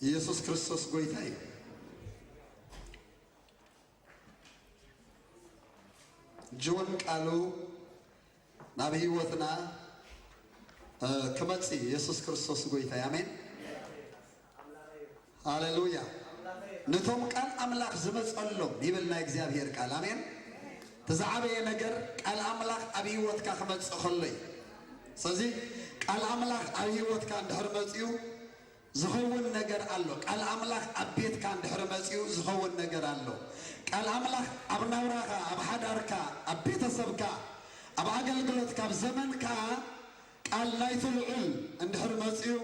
ኢየሱስ ክርስቶስ ጎይታ እዩ። ጅውን ቃሉ ናብ ህይወትና ክመጽእ ኢየሱስ ክርስቶስ ጎይታ እዩ። ኣሜን። ሃሌሉያ። ነቶም ቃል ኣምላኽ ዝመጸሎም ይብል ናይ እግዚኣብሔር ቃል። ኣሜን። እቲ ዝዓበየ ነገር ቃል ኣምላኽ ኣብ ህይወትካ ክመጽእ ከሎ እዩ። ስለዚ ቃል ኣምላኽ ኣብ ህይወትካ እንድሕር መጺኡ ዝኸውን ነገር ኣሎ። ቃል ኣምላኽ ኣብ ቤትካ እንድሕር መጺኡ ዝኸውን ነገር ኣሎ። ቃል ኣምላኽ ኣብ ናብራኻ፣ ኣብ ሓዳርካ፣ ኣብ ቤተሰብካ፣ ኣብ ኣገልግሎትካ፣ ኣብ ዘመንካ ቃል ናይቲ ልዑል እንድሕር መጺኡ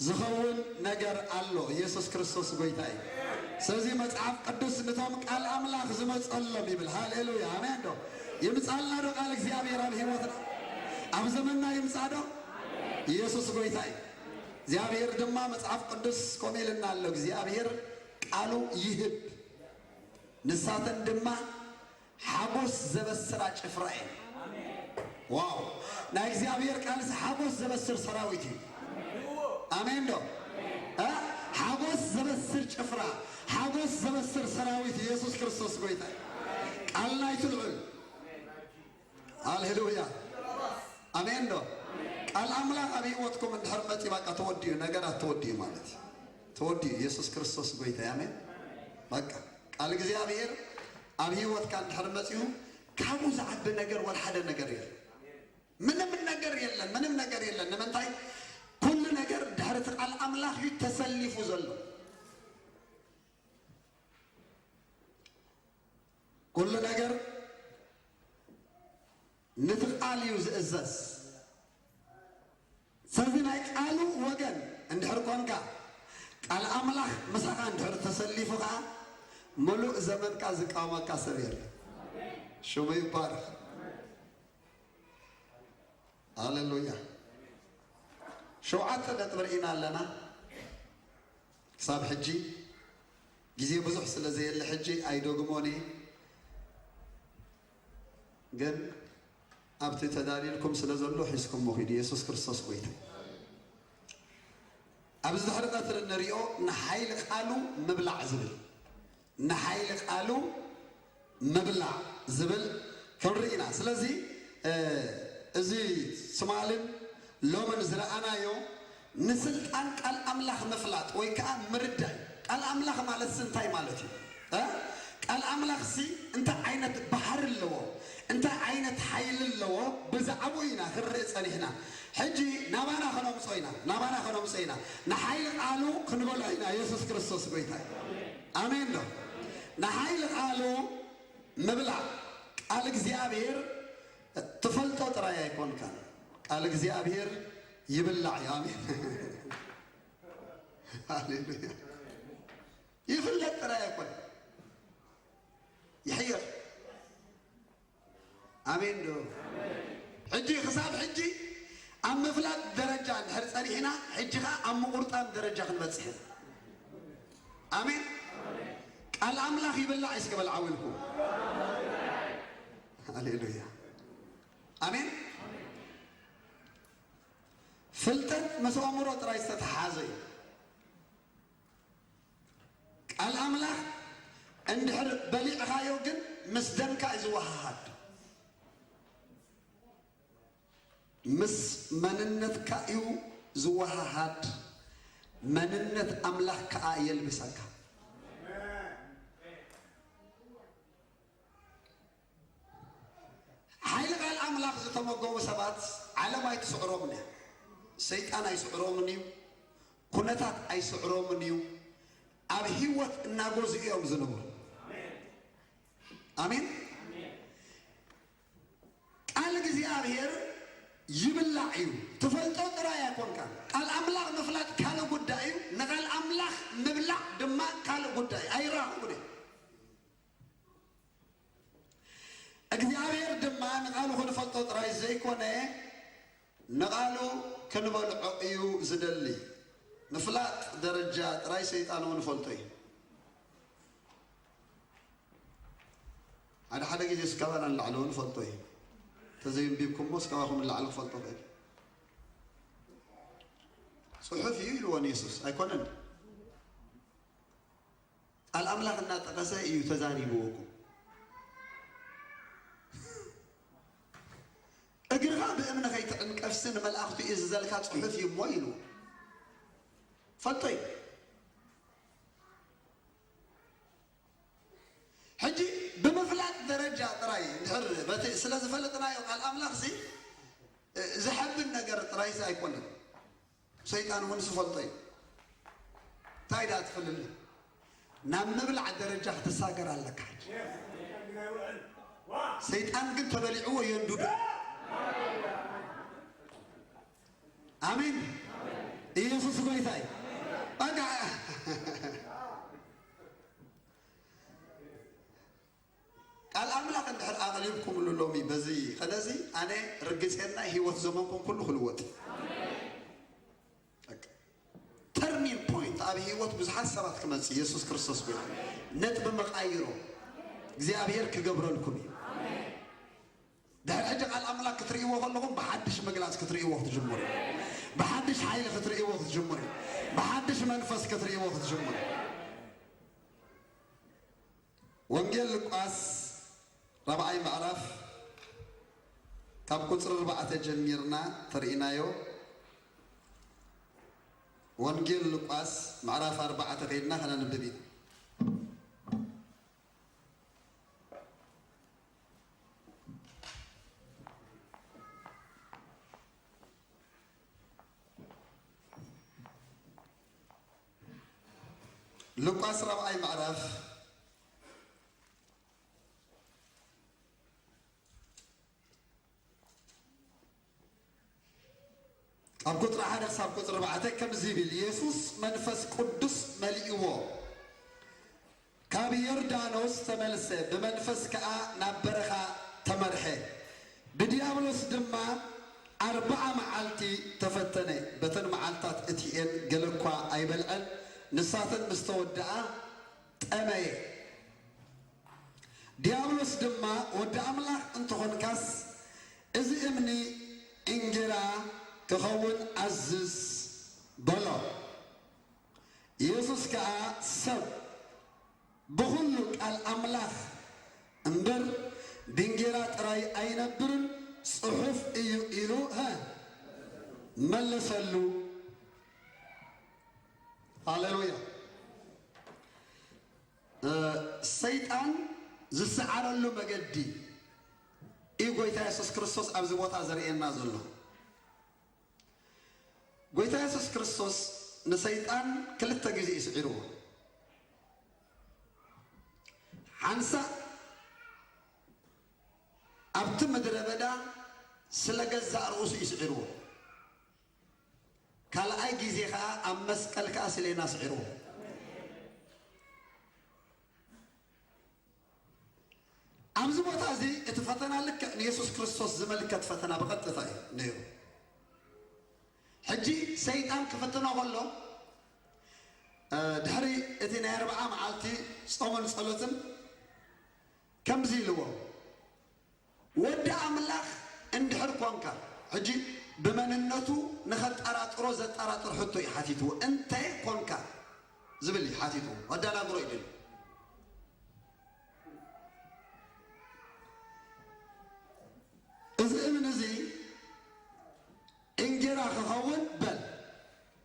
ዝኸውን ነገር ኣሎ። ኢየሱስ ክርስቶስ ጎይታ እዩ። ስለዚ መጽሓፍ ቅዱስ ነቶም ቃል ኣምላኽ ዝመጸሎም ይብል። ሃሌሉያ፣ ኣሜን ዶ? ይምጻልና ዶ ቃል እግዚኣብሔር ኣብ ህይወትና? ኣብ ዘመንና ይምጻ ዶ? ኢየሱስ ጎይታ እዩ። እግዚኣብሔር ድማ መጽሓፍ ቅዱስ ከምኡ ኢልና ኣሎ። እግዚኣብሔር ቃሉ ይህብ፣ ንሳተን ድማ ሓጎስ ዘበስራ ጭፍራ እየን። ዋው! ናይ እግዚኣብሔር ቃልስ ሓጎስ ዘበስር ሰራዊት እዩ። ኣሜን ዶ? እ? ሓጎስ ዘበስር ጭፍራ፣ ሓጎስ ዘበስር ሰራዊት ኢየሱስ ክርስቶስ ጎይታ እዩ። ቃል ናይቲ ልዑል። ሃሌሉያ። ኣሜን ዶ? ቃል ኣምላኽ ኣብ ህይወትኩም እንድሕር መጺ፣ በቃ ተወዲኡ፣ ነገራት ተወዲኡ ማለት እዩ። ተወዲኡ። ኢየሱስ ክርስቶስ ጎይታ እዩ። ኣሜን። በቃ ቃል እግዚኣብሔር ኣብ ህይወትካ እንድሕር መጺኡ፣ ካብኡ ዝዓቢ ነገር ወላ ሓደ ነገር የለን። ምንም ነገር የለን። ምንም ነገር የለን። ንምንታይ? ኩሉ ነገር ድሕሪ እቲ ቃል ኣምላኽ እዩ ተሰሊፉ ዘሎ። ኩሉ ነገር ነቲ ቃል እዩ ዝእዘዝ። ስለዚ ናይ ቃሉ ወገን እንድሕር ኮንካ፣ ቃል ኣምላኽ ምሳኻ እንድሕር ተሰሊፉ ኸዓ፣ ምሉእ ዘመንካ ዝቃወመካ ሰብ የለን። ሽሙ ይባረኽ። ሃሌሉያ። ሸውዓተ ነጥቢ ርኢና ኣለና ክሳብ ሕጂ። ግዜ ብዙሕ ስለ ዘየለ ሕጂ ኣይደግሞን እየ። ግን ኣብቲ ተዳልዩልኩም ስለ ዘሎ ሒዝኩሞ ኺዱ። ኢየሱስ ክርስቶስ ጎይታ። ኣብዚ ድሕሪ ቀትሪ እንሪኦ ንሓይሊ ቃሉ ምብላዕ ዝብል፣ ንሓይሊ ቃሉ ምብላዕ ዝብል ክንርኢ ኢና። ስለዚ፣ እ፣ እዚ ትማልን ሎምን ዝረኣናዮ ንስልጣን ቃል ኣምላኽ ምፍላጥ ወይ ከዓ ምርዳእ። ቃል ኣምላኽ ማለትሲ እንታይ ማለት እዩ? እ? ቃል ኣምላኽሲ እንታይ ዓይነት ባህሪ ኣለዎ? እንታይ ዓይነት ሓይሊ ኣለዎ? ብዛዕባኡ ኢና ክንርኢ ጸኒሕና። ሕጂ ናባና ከነምጾ ኢና፣ ናባና ከነምጾ ኢና። ንሓይሊ ቃሉ ክንበልዖ ኢና። ኢየሱስ ክርስቶስ ጎይታ እዩ። ኣሜን ዶ? ንሓይሊ ቃሉ ምብላዕ። ቃል እግዚኣብሔር ትፈልጦ ጥራይ ኣይኮንካን። ቃል እግዚኣብሔር ይብላዕ እዩ። ኣሜን። ሃሌሉያ። ይፍለጥ ጥራይ ኣይኮን፣ ይሕየር። ኣሜን ዶ? ሕጂ፣ ክሳብ ሕጂ ኣብ ምፍላጥ ደረጃ እንድሕር ጸኒሕና፣ ሕጂ ኸዓ ኣብ ምቑርጣም ደረጃ ክንበጽሕ ኢና። ኣሜን። ቃል ኣምላኽ ይብላዕ እስከ በል ዓው ኢልኩም። ሃሌሉያ። ኣሜን። ፍልጠት ምስ ኣእምሮ ጥራይ ዝተተሓሓዘ እዩ። ቃል ኣምላኽ እንድሕር በሊዕኻዮ ግን ምስ ደምካ እዩ ዝወሃሃድ። ምስ መንነትካ እዩ ዝወሃሃድ። መንነት ኣምላኽ ከኣ የልብሰካ። ሓይሊ ቃል ኣምላኽ ዝተመገቡ ሰባት ዓለም ኣይትስዕሮምን እያ። ሰይጣን ኣይስዕሮምን እዩ። ኩነታት ኣይስዕሮምን እዩ። ኣብ ህይወት እናጎዙ እዮም ዝነብሩ። ኣሜን። ቃል እግዚኣብሔር ይብላዕ እዩ። ትፈልጦ ጥራይ ኣይኮንካን። ቃል ኣምላኽ ምፍላጥ ካልእ ጉዳይ እዩ። ንቃል ኣምላኽ ምብላዕ ድማ ካልእ ጉዳይ። ኣይራኸቡን እዮም። እግዚኣብሔር ድማ ንቃሉ ክንፈልጦ ጥራይ ዘይኮነ፣ ንቃሉ ክንበልዖ እዩ ዝደሊ። ምፍላጥ ደረጃ ጥራይ ሰይጣን እውን ይፈልጦ እዩ። ሓደ ሓደ ግዜ እስካባና ንላዕሊ እውን ይፈልጦ እዩ። እንተዘይንቢብኩሞ እስካባኹም ንላዕሊ ክፈልጦ ይኽእል። ጽሑፍ እዩ ኢልዎ ንየሱስ ኣይኮነን። ቃል ኣምላኽ እናጠቐሰ እዩ ተዛሪብዎ እኮ። "እግርኻ ብእምኒ ከይትዕንቀፍሲ ንመላእኽቱ እየ ዝዘልካ ጽሑፍ እዩ እሞ" ኢሉ ፈልጦ እዩ። ሕጂ ብምፍላጥ ደረጃ ጥራይ እንድሕር በቲ ስለ ዝፈለጥናዮ ቃል ኣምላኽሲ፣ እ፣ ዝሐብን ነገር ጥራይሲ ኣይኮነን። ሰይጣን እውን ዝፈልጦ እዩ። እንታይ ደኣ ትፈልል? ናብ ምብላዕ ደረጃ ክትሳገር ኣለካ። ሰይጣን ግን ተበሊዕዎ የንዱዶ። ኣሜን። ኢየሱስ ጎይታ እዩ። በቃ ቃል ኣምላኽ እንድሕር ኣቕሊብኩምሉ ሎሚ በዚ ኸነዚ ኣነ ርግጼና ህይወት ዘመንኩም ኩሉ ክልወጥ። በቃ። ተርኒንግ ፖይንት ኣብ ህይወት ብዙሓት ሰባት ክመጽእ ኢየሱስ ክርስቶስ ጎይታ። ነጥቢ መቓይሮ እግዚኣብሔር ክገብረልኩም እዩ። ድሕሪ ሕጂ ቃል ኣምላኽ ክትርእይዎ ከለኹም ብሓድሽ ምግላጽ ክትርእይዎ ክትጅምሩ። ብሓድሽ ሓይሊ ክትርእይዎ ክትጅምሩ። ብሓድሽ መንፈስ ክትርእይዎ ክትጅምሩ። ወንጌል ሉቃስ ራብዓይ ምዕራፍ ካብ ቁጽሪ ኣርባዕተ ጀሚርና ተርእይናዮ። ወንጌል ሉቃስ ምዕራፍ ኣርባዕተ ከይድና ከነንብብ ኢና። ሉቃስ ራብዓይ ምዕራፍ ካብ ቁጽሪ ሓደ ክሳብ ቁጽሪ ኣርባዕተ ከምዚ ይብል፣ የሱስ መንፈስ ቅዱስ መሊእዎ፣ ካብ ዮርዳኖስ ተመልሰ፣ ብመንፈስ ከኣ ናብ በረኻ ተመርሐ። ብድያብሎስ ድማ ኣርብዓ መዓልቲ ተፈተነ። በተን መዓልታት እቲኤን ገለ እኳ ኣይበልዐን። ንሳተን ምስ ተወድኣ ጠመየ። ድያብሎስ ድማ፣ "ወዲ ኣምላኽ እንተኾንካስ፣ እዚ እምኒ እንጌራ ክኸውን ኣዝዝ" በሎ። የሱስ ከኣ፣ "ሰብ ብኹሉ ቃል ኣምላኽ እምበር ብእንጌራ ጥራይ ኣይነብርን፣ ጽሑፍ እዩ" ኢሉ፣ ሀ፣ መለሰሉ። ሃሌሉያ። እ፣ ሰይጣን ዝሰዓረሉ መገዲ እዩ ጎይታ የሱስ ክርስቶስ ኣብዚ ቦታ ዘርእየና ዘሎ። ጎይታ የሱስ ክርስቶስ ንሰይጣን ክልተ ግዜ እዩ ስዒርዎ። ሓንሳእ ኣብቲ ምድረ በዳ ስለ ገዛእ ርእሱ እዩ ስዒርዎ። ካልኣይ ግዜ ኸዓ ኣብ መስቀል ከኣ ስሌና ስዒርዎ። ኣብዚ ቦታ እዚ እቲ ፈተና ልክዕ ንየሱስ ክርስቶስ ዝመልከት ፈተና ብቐጥታ እዩ ነይሩ። ሕጂ ሰይጣን ክፍትኖ ከሎ፣ እ፣ ድሕሪ እቲ ናይ ኣርብዓ መዓልቲ ጾምን ጸሎትን ከምዚ ኢልዎ፣ "ወዲ ኣምላኽ እንድሕር ኮንካ"፣ ሕጂ ብመንነቱ ንኸጠራጥሮ ዘጠራጥር ሕቶ እዩ ሓቲትዎ። "እንተ ኮንካ" ዝብል እዩ ሓቲትዎ። ኣደናግሮ እዩ ደልዩ። "እዚ እምኒ እዚ እንጌራ ክኸውን በል።"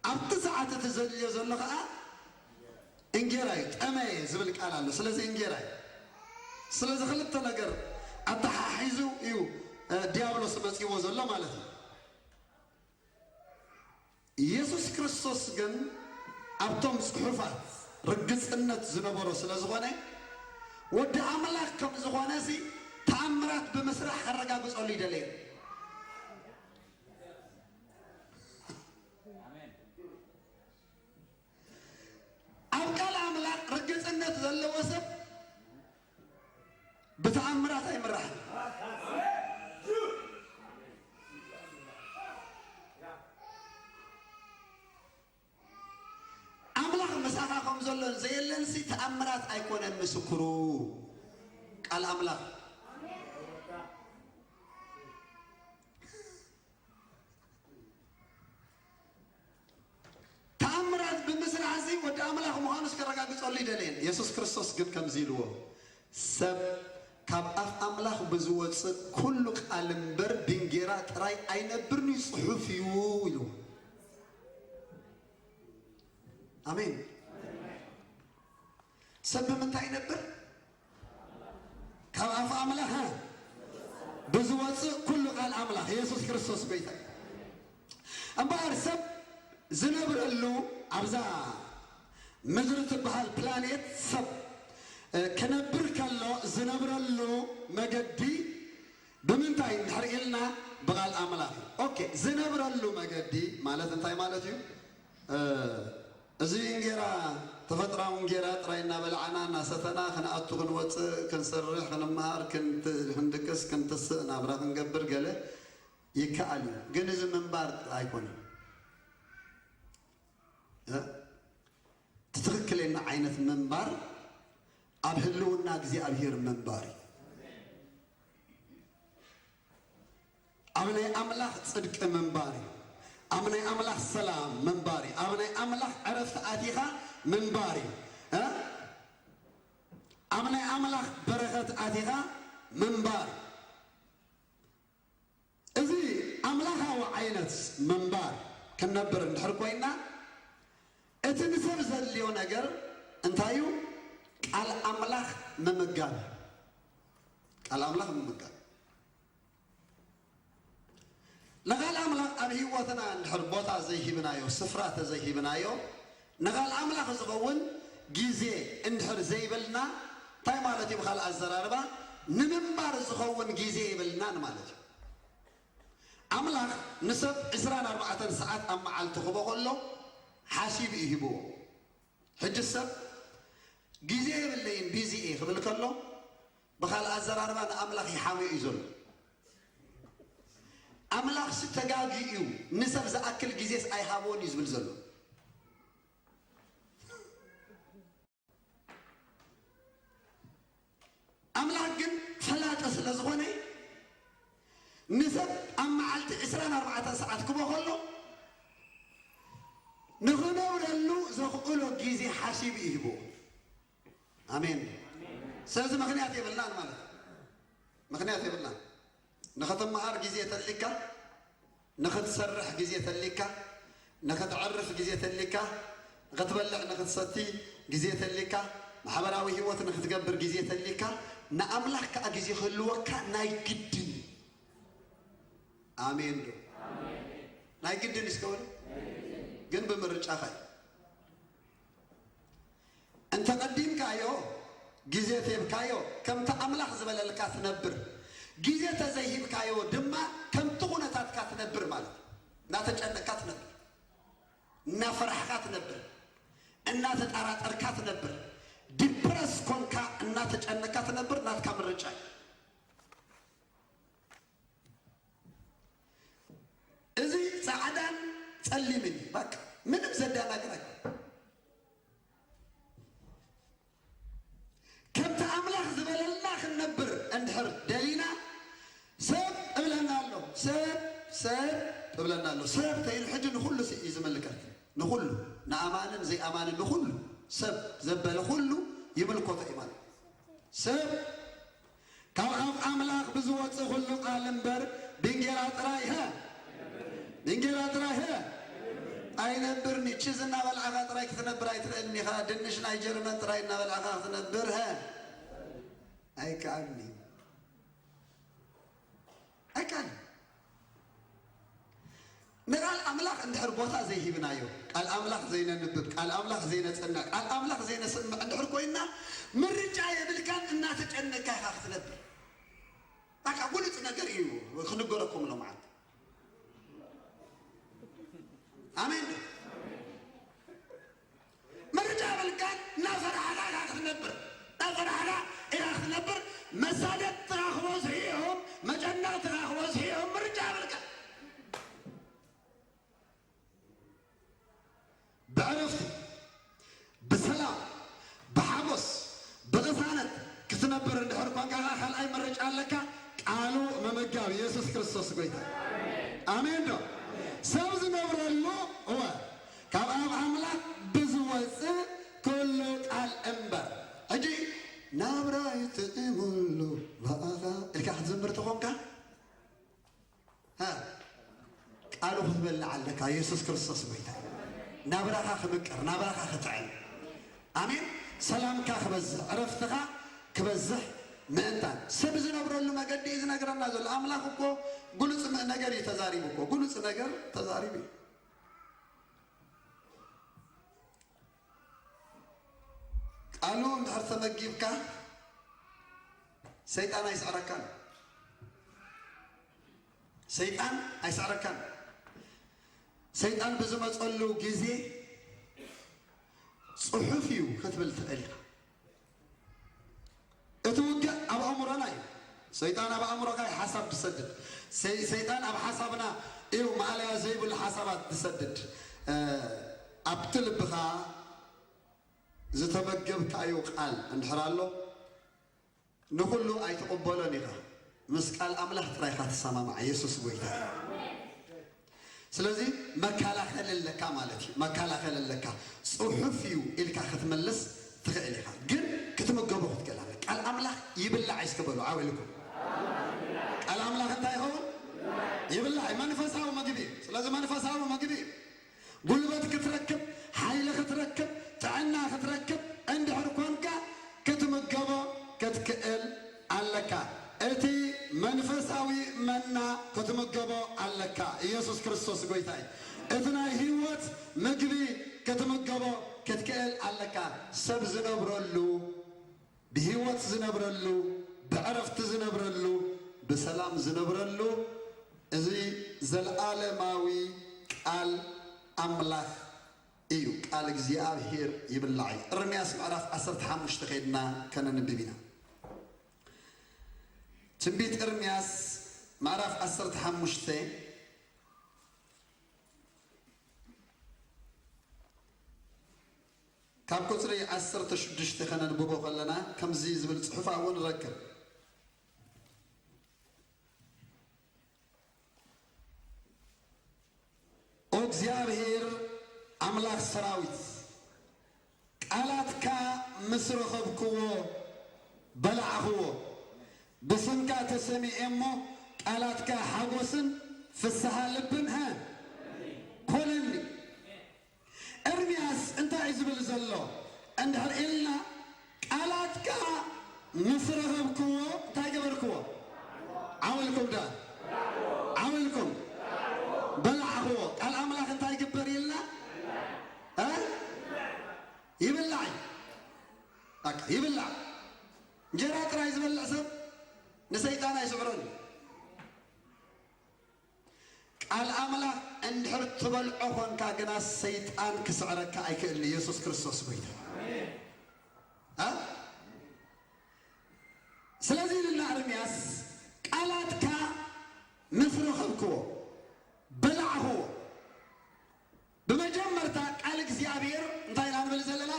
ኣብቲ ሰዓት እቲ ዘድልዮ ዘሎ ኸዓ እንጌራ እዩ። "ጠመየ" ዝብል ቃል ኣሎ። ስለዚ እንጌራ እዩ። ስለዚ ክልተ ነገር ኣተሓሒዙ እዩ፣ እ፣ ዲያብሎስ መጺእዎ ዘሎ ማለት እዩ። ኢየሱስ ክርስቶስ ግን ኣብቶም ጽሑፋት ርግጽነት ዝነበሮ ስለ ዝኾነ፣ ወዲ ኣምላኽ ከም ዝኾነ ሲ ተኣምራት ብምስራሕ ከረጋግጸሉ ይደለየ። ኣብ ቃል ኣምላኽ ርግጽነት ዘለዎ ሰብ ብተኣምራት ኣይምራሕን። ኣምላኽ ምሳኻ ከም ዘሎን ዘየለንሲ ተኣምራት ኣይኮነን ምስክሩ። ቃል ኣምላኽ ተኣምራት ብምስራሕ እዚ ወዲ ኣምላኽ ምዃኑ ዮሃንስ ከረጋግጸሉ ኣይደለየን። የሱስ ክርስቶስ ግን ከምዚ ኢልዎ፣ "ሰብ ካብ ኣፍ ኣምላኽ ብዝወጽእ ኩሉ ቃል እምበር ብእንጌራ ጥራይ ኣይነብርን እዩ፣ ጽሑፍ እዩ" ኢልዎ። ኣሜን። ሰብ ብምንታይ ይነብር? ካብ ኣፍ ኣምላኽ ብዝወፅእ ኩሉ ቃል ኣምላኽ። የሱስ ክርስቶስ ጎይታ። እምበኣር ሰብ ዝነብረሉ፣ ኣብዛ ምድሪ ትበሃል ፕላኔት ሰብ፣ እ፣ ክነብር ከሎ ዝነብረሉ መገዲ ብምንታይ እንድሕር ኢልና፣ ብቓል ኣምላኽ እዩ። ኦኬ፣ ዝነብረሉ መገዲ ማለት እንታይ ማለት እዩ? እ፣ እዚ እንጌራ፣ ተፈጥራዊ እንጌራ ጥራይ እናበላዕና እናሰተና ክንኣቱ ክንወፅእ፣ ክንሰርሕ ክንመሃር፣ ክንት-፣ ክንድቅስ ክንትስእ፣ ናብራ ክንገብር ገለ ይከኣል እዩ። ግን እዚ ምንባር ኣይኮነን። እ? እቲ ትኽክለኛ ዓይነት ምንባር ኣብ ህልውና እግዚኣብሔር ምንባር እዩ። ኣብ ናይ ኣምላኽ ጽድቂ ምንባር እዩ። ኣብ ናይ ኣምላኽ ሰላም ምንባር እዩ። ኣብ ናይ ኣምላኽ ዕረፍቲ ኣቲኻ ምንባር እዩ። እ? ኣብ ናይ ኣምላኽ በረኸት ኣቲኻ ምንባር እዩ። እዚ ኣምላኻዊ ዓይነት ምንባር ክንነብር እንድሕር ኮይና፣ እቲ ንሰብ ዘድልዮ ነገር እንታይ እዩ? ቃል ኣምላኽ ምምጋብ። ቃል ኣምላኽ ምምጋብ። ንቓል ኣምላኽ ኣብ ህይወትና እንድሕር ቦታ ዘይሂብናዮ፣ ስፍራ ተዘይሂብናዮ፣ ንቓል ኣምላኽ ዝኸውን ግዜ እንድሕር ዘይብልና፣ እንታይ ማለት እዩ? ብኻልእ ኣዘራርባ፣ ንምንባር ዝኸውን ግዜ የብልናን ማለት እዩ። ኣምላኽ ንሰብ ዕስራን ኣርባዕተን ሰዓት ኣብ መዓልቲ ክቦ ከሎ ሓሲቡ እዩ ሂብዎ። ሕጂ ሰብ ግዜ የብለይን፣ ቢዚ እየ ክብል ከሎ፣ ብኻልእ ኣዘራርባ ንኣምላኽ ይሓምዮ እዩ ዘሎ። ኣምላኽሲ ተጋግዩ እዩ፣ ንሰብ ዝኣክል ግዜስ ኣይሃቦን እዩ ዝብል ዘሎ። ኣምላኽ ግን ፈላጠ ስለ ዝኾነ፣ ንሰብ ኣብ መዓልቲ ዕስራን ኣርባዕተን ሰዓት ክቦ ከሎ፣ ንኽነብረሉ ዘኽእሎ ግዜ ሓሲቡ እዩ ሂብዎ። ኣሜን። ስለዚ ምኽንያት የብልናን ማለት እዩ። ምኽንያት የብልናን። ንኽትመሃር ግዜ ተሊካ፣ ንኽትሰርሕ ግዜ ተሊካ፣ ንኽትዕርፍ ግዜ ተሊካ፣ ንኽትበልዕ ንኽትሰቲ ግዜ ተሊካ፣ ማሕበራዊ ህይወት ንኽትገብር ግዜ ተሊካ፣ ንኣምላኽ ከኣ ግዜ ክህልወካ ናይ ግድን እዩ። ኣሜን ዶ? ናይ ግድን እስከ በሉ። ግን ብምርጫኻ እዩ። እንተቐዲምካዮ፣ ግዜ ተሂብካዮ፣ ከምቲ ኣምላኽ ዝበለልካ ትነብር። ግዜ ተዘይሂብካዮ ድማ፣ ከምቲ ኩነታትካ ትነብር ማለት እዩ። እናተጨነቅካ ትነብር፣ እናፈራሕካ ትነብር፣ እናተጠራጠርካ ትነብር፣ ዲፕረስ ኮንካ እናተጨነቅካ ትነብር፣ ናትካ ምርጫ እዩ። እዚ ጻዕዳን ጸሊምን እዩ። በቃ ምንም ዘደናግር ኣይኮን። ከምቲ ኣምላኽ ዝበለልና ክንነብር እንድሕር ደሊና፣ ሰብ እብለና ኣሎ፣ ሰብ፣ ሰብ እብለና ኣሎ። ሰብ ተይሉ ሕጂ ንኹሉ ሲ-፣ እዩ ዝምልከት። ንኹሉ፣ ንኣማንን ዘይኣማንን ንኹሉ፣ ሰብ ዘበለ ኩሉ ይምልከቶ እዩ ማለት። ሰብ ካብ ኣፍ ኣምላኽ ብዝወጽእ ኩሉ ቃል እምበር፣ ብእንጌራ ጥራይ፣ ሀ፣ ብእንጌራ ጥራይ፣ ሀ፣ ኣይነብርን እዩ። ቺዝ እናበላዕኻ ጥራይ ክትነብር ኣይትኽእልን ኢኻ። ድንሽ ናይ ጀርመን ጥራይ እናበላዕኻ ክትነብር፣ ሀ፣ ኣይከኣልን እዩ። ኣይከኣልን። ንቃል ኣምላኽ እንድሕር ቦታ ዘይሂብናዮ፣ ቃል ኣምላኽ ዘይነንብብ፣ ቃል ኣምላኽ ዘይነጽንዕ፣ ቃል ኣምላኽ ዘይነስምዕ እንድሕር ኮይና፣ ምርጫ የብልካን፣ እናተጨነካ ኢኻ ክትነብር። በቃ ግሉጽ ነገር እዩ ክንገረኩም ሎምዓንቲ። ኣሜን። ምርጫ የብልካን፣ እናፈራሕካ ኢኻ ክትነብር፣ እናፈራሕካ ኢኻ ክትነብር። መሳደድ ትራኽቦ ዝሕኦም፣ መጨነቕ ትራኽቦ ዝሕኦም ምርጫ የብልካን። ብዕረፍቲ፣ ብሰላም፣ ብሓጎስ፣ ብቕሳነት ክትነብር እንድሕር ኮንካ፣ ካልኣይ ምርጫ ኣለካ፣ ቃሉ ምምጋብ። ኢየሱስ ክርስቶስ ጎይታ። ኣሜን ዶ? ሰብ ዝነብረሉ፣ እወ፣ ካብ ኣብ ኣምላኽ ብዝወጽእ ኩሉ ቃል እምበር። ሕጂ ናብራይ ጥዕሙሉ ብኣኻ ኢልካ ክትዝምር ተኾንካ፣ ሃ፣ ቃሉ ክትበልዕ ኣለካ። የሱስ ክርስቶስ ጎይታ። ናብራኻ ክምቅር፣ ናብራኻ ክጥዕም። ኣሜን። ሰላምካ ክበዝሕ፣ ዕረፍትኻ ክበዝሕ ምእንታን ሰብ ዝነብረሉ መገዲ እዩ ዝነግረና ዘሎ። ኣምላኽ እኮ ግሉጽ መ-፣ ነገር እዩ ተዛሪቡ እኮ። ግሉጽ ነገር ተዛሪቡ እዩ። ቃሉ እንድሕር ተመጊብካ ሰይጣን ኣይስዕረካን። ሰይጣን ኣይስዕረካን። ሰይጣን ብዝመጸሉ ግዜ ጽሑፍ እዩ ክትብል ትኽእል ኢኻ። እቲ ውግእ ኣብ ኣእምሮና እዩ። ሰይጣን ኣብ ኣእምሮኻ እዩ ሓሳብ ዝሰድድ። ሰይ-፣ ሰይጣን ኣብ ሓሳብና እዩ ማእለያ ዘይብሉ ሓሳባት ዝሰድድ። እ፣ ኣብቲ ልብኻ ዝተመገብካዮ ቃል እንድሕር ኣሎ፣ ንኹሉ ኣይትቕበሎን ኢኻ። ምስ ቃል ኣምላኽ ጥራይ ኢኻ ትሰማማዕ። የሱስ ጎይታ እዩ። ስለዚ መከላኸሊ ኣለካ ማለት እዩ። መከላኸሊ ኣለካ። ጽሑፍ እዩ ኢልካ ክትመልስ ትኽእል ኢኻ፣ ግን ክትምገቦ ክትክእል ኣለካ። ቃል ኣምላኽ ይብላዕ እዩ እስከ በሉ፣ ዓው ኢልኩም። ቃል ኣምላኽ እንታይ ይኸውን? ይብላዕ እዩ። መንፈሳዊ ምግቢ እዩ። ስለዚ መንፈሳዊ ምግቢ እዩ። ጉልበት ክትረክብ፣ ሓይሊ ክትረክብ፣ ጥዕና ክትረክብ እንድሕር ኮንካ ክትምገቦ ክትክእል ኣለካ። እቲ መንፈሳዊ መና ክትምገቦ ኣለካ። ኢየሱስ ክርስቶስ ጎይታ እዩ። እቲ ናይ ህይወት ምግቢ ክትምገቦ ክትክእል ኣለካ። ሰብ ዝነብረሉ፣ ብህይወት ዝነብረሉ፣ ብዕረፍቲ ዝነብረሉ፣ ብሰላም ዝነብረሉ፣ እዚ ዘለኣለማዊ ቃል ኣምላኽ እዩ። ቃል እግዚኣብሔር ይብላዕ እዩ። ኤርምያስ ምዕራፍ ዓሰርተ ሓሙሽተ ከይድና ከነንብብ ኢና። ትንቢት ኤርምያስ ምዕራፍ ዓሰርተ ሓሙሽተ ካብ ቁጽሪ ዓሰርተ ሽዱሽተ ከነንብቦ ከለና ከምዚ ዝብል ጽሑፍ ኣብኡ ንረክብ። ኦ እግዚኣብሔር ኣምላኽ ሰራዊት፣ ቃላትካ ምስ ረኸብክዎ በላዕኽዎ። ብስምካ ተሰሚዐ እሞ ቃላትካ ሓጎስን ፍስሃ ልብን ሀ ኮነኒ። ኤርምያስ እንታይ እዩ ዝብል ዘሎ እንድሕር ኢልና፣ ቃላትካ ምስ ረኸብክዎ እንታይ ገበርክዎ? ዓው ኢልኩም ዳ? ዓው ኢልኩም? በላዕኽዎ። ቃል ኣምላኽ እንታይ ይግበር ኢልና? እ? ይብላዕ እዩ። በቃ ይብላዕ። እንጀራ ጥራይ ዝበልዕ ሰብ ንሰይጣን ኣይስዕሮን እዩ። ቃል ኣምላኽ እንድሕር ትበልዖ ኾንካ ግና ሰይጣን ክስዕረካ ኣይክእልን። ኢየሱስ ክርስቶስ ጎይታ። እ? ስለዚ ኢልና ኤርምያስ፣ ቃላትካ ምስ ረኸብክዎ በላዕኽዎ። ብመጀመርታ ቃል እግዚኣብሔር እንታይ ኢና ንብል ዘለና?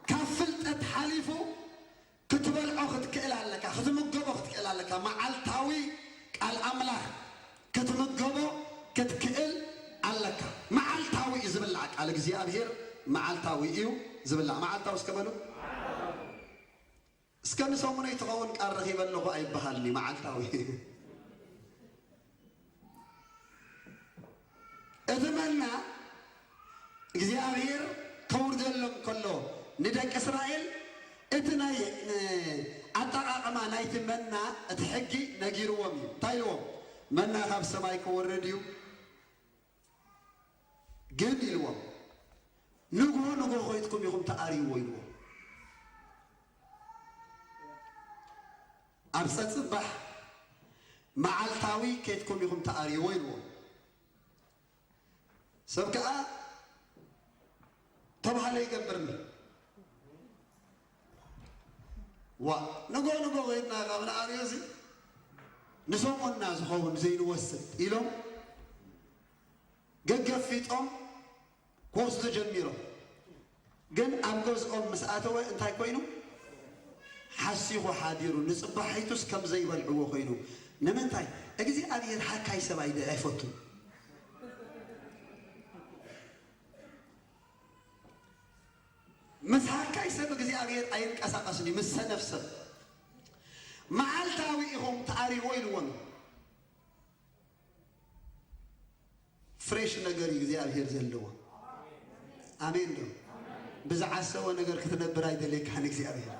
ካብ ፍልጠት ሓሊፉ ክትበልዖ ክትክእል ኣለካ፣ ክትምገቦ ክትክእል ኣለካ። መዓልታዊ ቃል ኣምላኽ ክትምገቦ ክትክእል ኣለካ። መዓልታዊ እዩ ዝብላዕ፣ ቃል እግዚኣብሔር መዓልታዊ እዩ ዝብላዕ። መዓልታዊ እስከ በሉ። እስከ ንሰሙነይ ትኸውን ቃል ረኺበ ኣለኹ ኣይበሃልን እዩ፣ መዓልታዊ። እቲ መና እግዚኣብሔር ከውርደሎም ከሎ ንደቂ እስራኤል እቲ ናይ፣ እ፣ ኣጠቓቕማ ናይቲ መና እቲ ሕጊ ነጊርዎም እዩ። እንታይ ኢልዎም? መና ካብ ሰማይ ክወርድ እዩ፣ ግን ኢልዎም፣ ንግሆ ንግሆ ኸይድኩም ኢኹም ተኣርይዎ ኢልዎም። ኣብ ጸጽባሕ መዓልታዊ ከይድኩም ኢኹም ተኣርይዎ ኢልዎም። ሰብ ከኣ ተባህለ ይገብርኒ። ዋ፣ ንግሆ ንግሆ ኸይድና ካብ ንኣርዮ እዚ ንሰሙንና ዝኸውን ዘይንወስድ ኢሎም ገገፊጦም ክወስዱ ጀሚሮም። ግን ኣብ ገዝኦም ምስ ኣተወ እንታይ ኮይኑ? ሓሲኹ ሓዲሩ፣ ንጽባሒቱስ ከም ዘይበልዕዎ ኮይኑ። ንምንታይ? እግዚኣብሔር ሓካይ ሰብ ኣይደ-፣ ኣይፈቱን። ምስ ሃካይ ሰብ እግዚኣብሔር ኣይንቀሳቐስን እዩ፣ ምስ ሰነፍ ሰብ። መዓልታዊ ኢኹም ተኣርይዎ ኢልዎም። ፍሬሽ ነገር እዩ እግዚኣብሔር ዘለዎ። ኣሜን ዶ? ብዝዓሰወ ነገር ክትነብር ኣይደልየካን እግዚኣብሔር።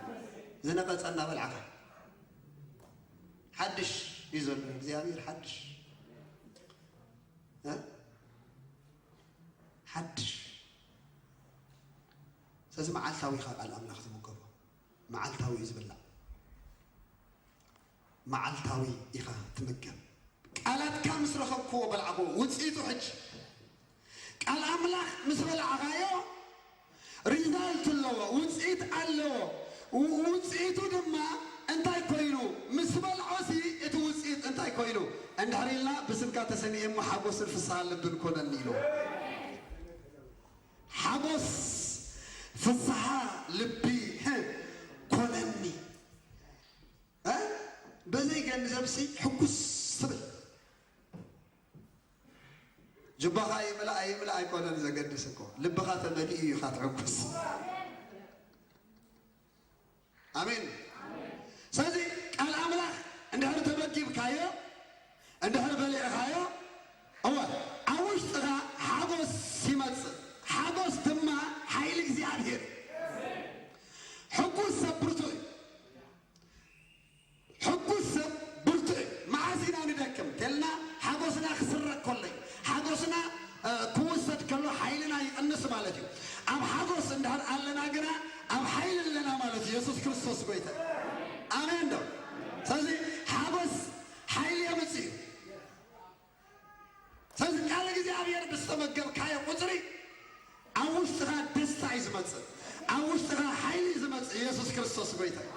ዝነቐጸ እናበልዓኻ ሓድሽ እዩ ዘሎ እግዚኣብሔር ሓድሽ። እ? ሓድሽ። ስለዚ መዓልታዊ ኢኻ ቃል ኣምላኽ ትምገቦ። መዓልታዊ እዩ ዝብላዕ። መዓልታዊ ኢኻ ትምገብ። ቃላትካ ምስ ረኸብክዎ በልዓኹ። ውፅኢቱ ሕጂ ቃል ኣምላኽ ምስ በላዕኻዮ ሪዛልት ኣለዎ፣ ውፅኢት ኣለዎ። ው-፣ ውፅኢቱ ድማ እንታይ ኮይኑ? ምስ በልዖሲ እቲ ውፅኢት እንታይ ኮይኑ? እንድሕር ኢልና ብስምካ ተሰሚኤ እሞ ሓጎስን ፍስሃ ልብን ኮነኒ ኢሉ። ሓጎስ ፍስሃ ልቢ ኮነኒ። እ? በዘይ ገንዘብሲ ሕጉስ ትብል። ጅባኻ ይምልእ ኣይምልእ ኣይኮነን ዘገድስ እኮ። ልብኻ ተመሊኡ እዩ ኢኻ ትሕጉስ። ኣሜን። ስለዚ ቃል ኣምላኽ እንድሕር ተመጊብካዮ፣ እንድሕር በሊዕኻዮ፣ እወ፣ ኣብ ውሽጥኻ ሓጎስ ይመጽእ። ሓጎስ ድማ ሓይሊ እግዚኣብሔር። ሕጉስ ሰብ ብርቱዕ እዩ። ሕጉስ ሰብ ብርቱዕ እዩ። መዓስ ኢና ንደክም ተልና፣ ሓጎስና ክስረቅ ከሎ እዩ። ሓጎስና፣ እ፣ ክውሰድ ከሎ ሓይልና ይቕንስ ማለት እዩ። ኣብ ሓጎስ እንድሕር ኣለና ግና ኣብ ሓይሊ ኣለና ማለት እዩ። የሱስ ክርስቶስ ጎይታ እዩ። ኣሜን ዶ? ስለዚ ሓጎስ ሓይሊ የምጽእ እዩ። ስለዚ ቃል እግዚኣብሔር ብዝተመገብካዮ ቁጽሪ ኣብ ውሽጥኻ ደስታ እዩ ዝመጽእ። ኣብ ውሽጥኻ ሓይሊ እዩ ዝመጽእ። የሱስ ክርስቶስ ጎይታ እዩ።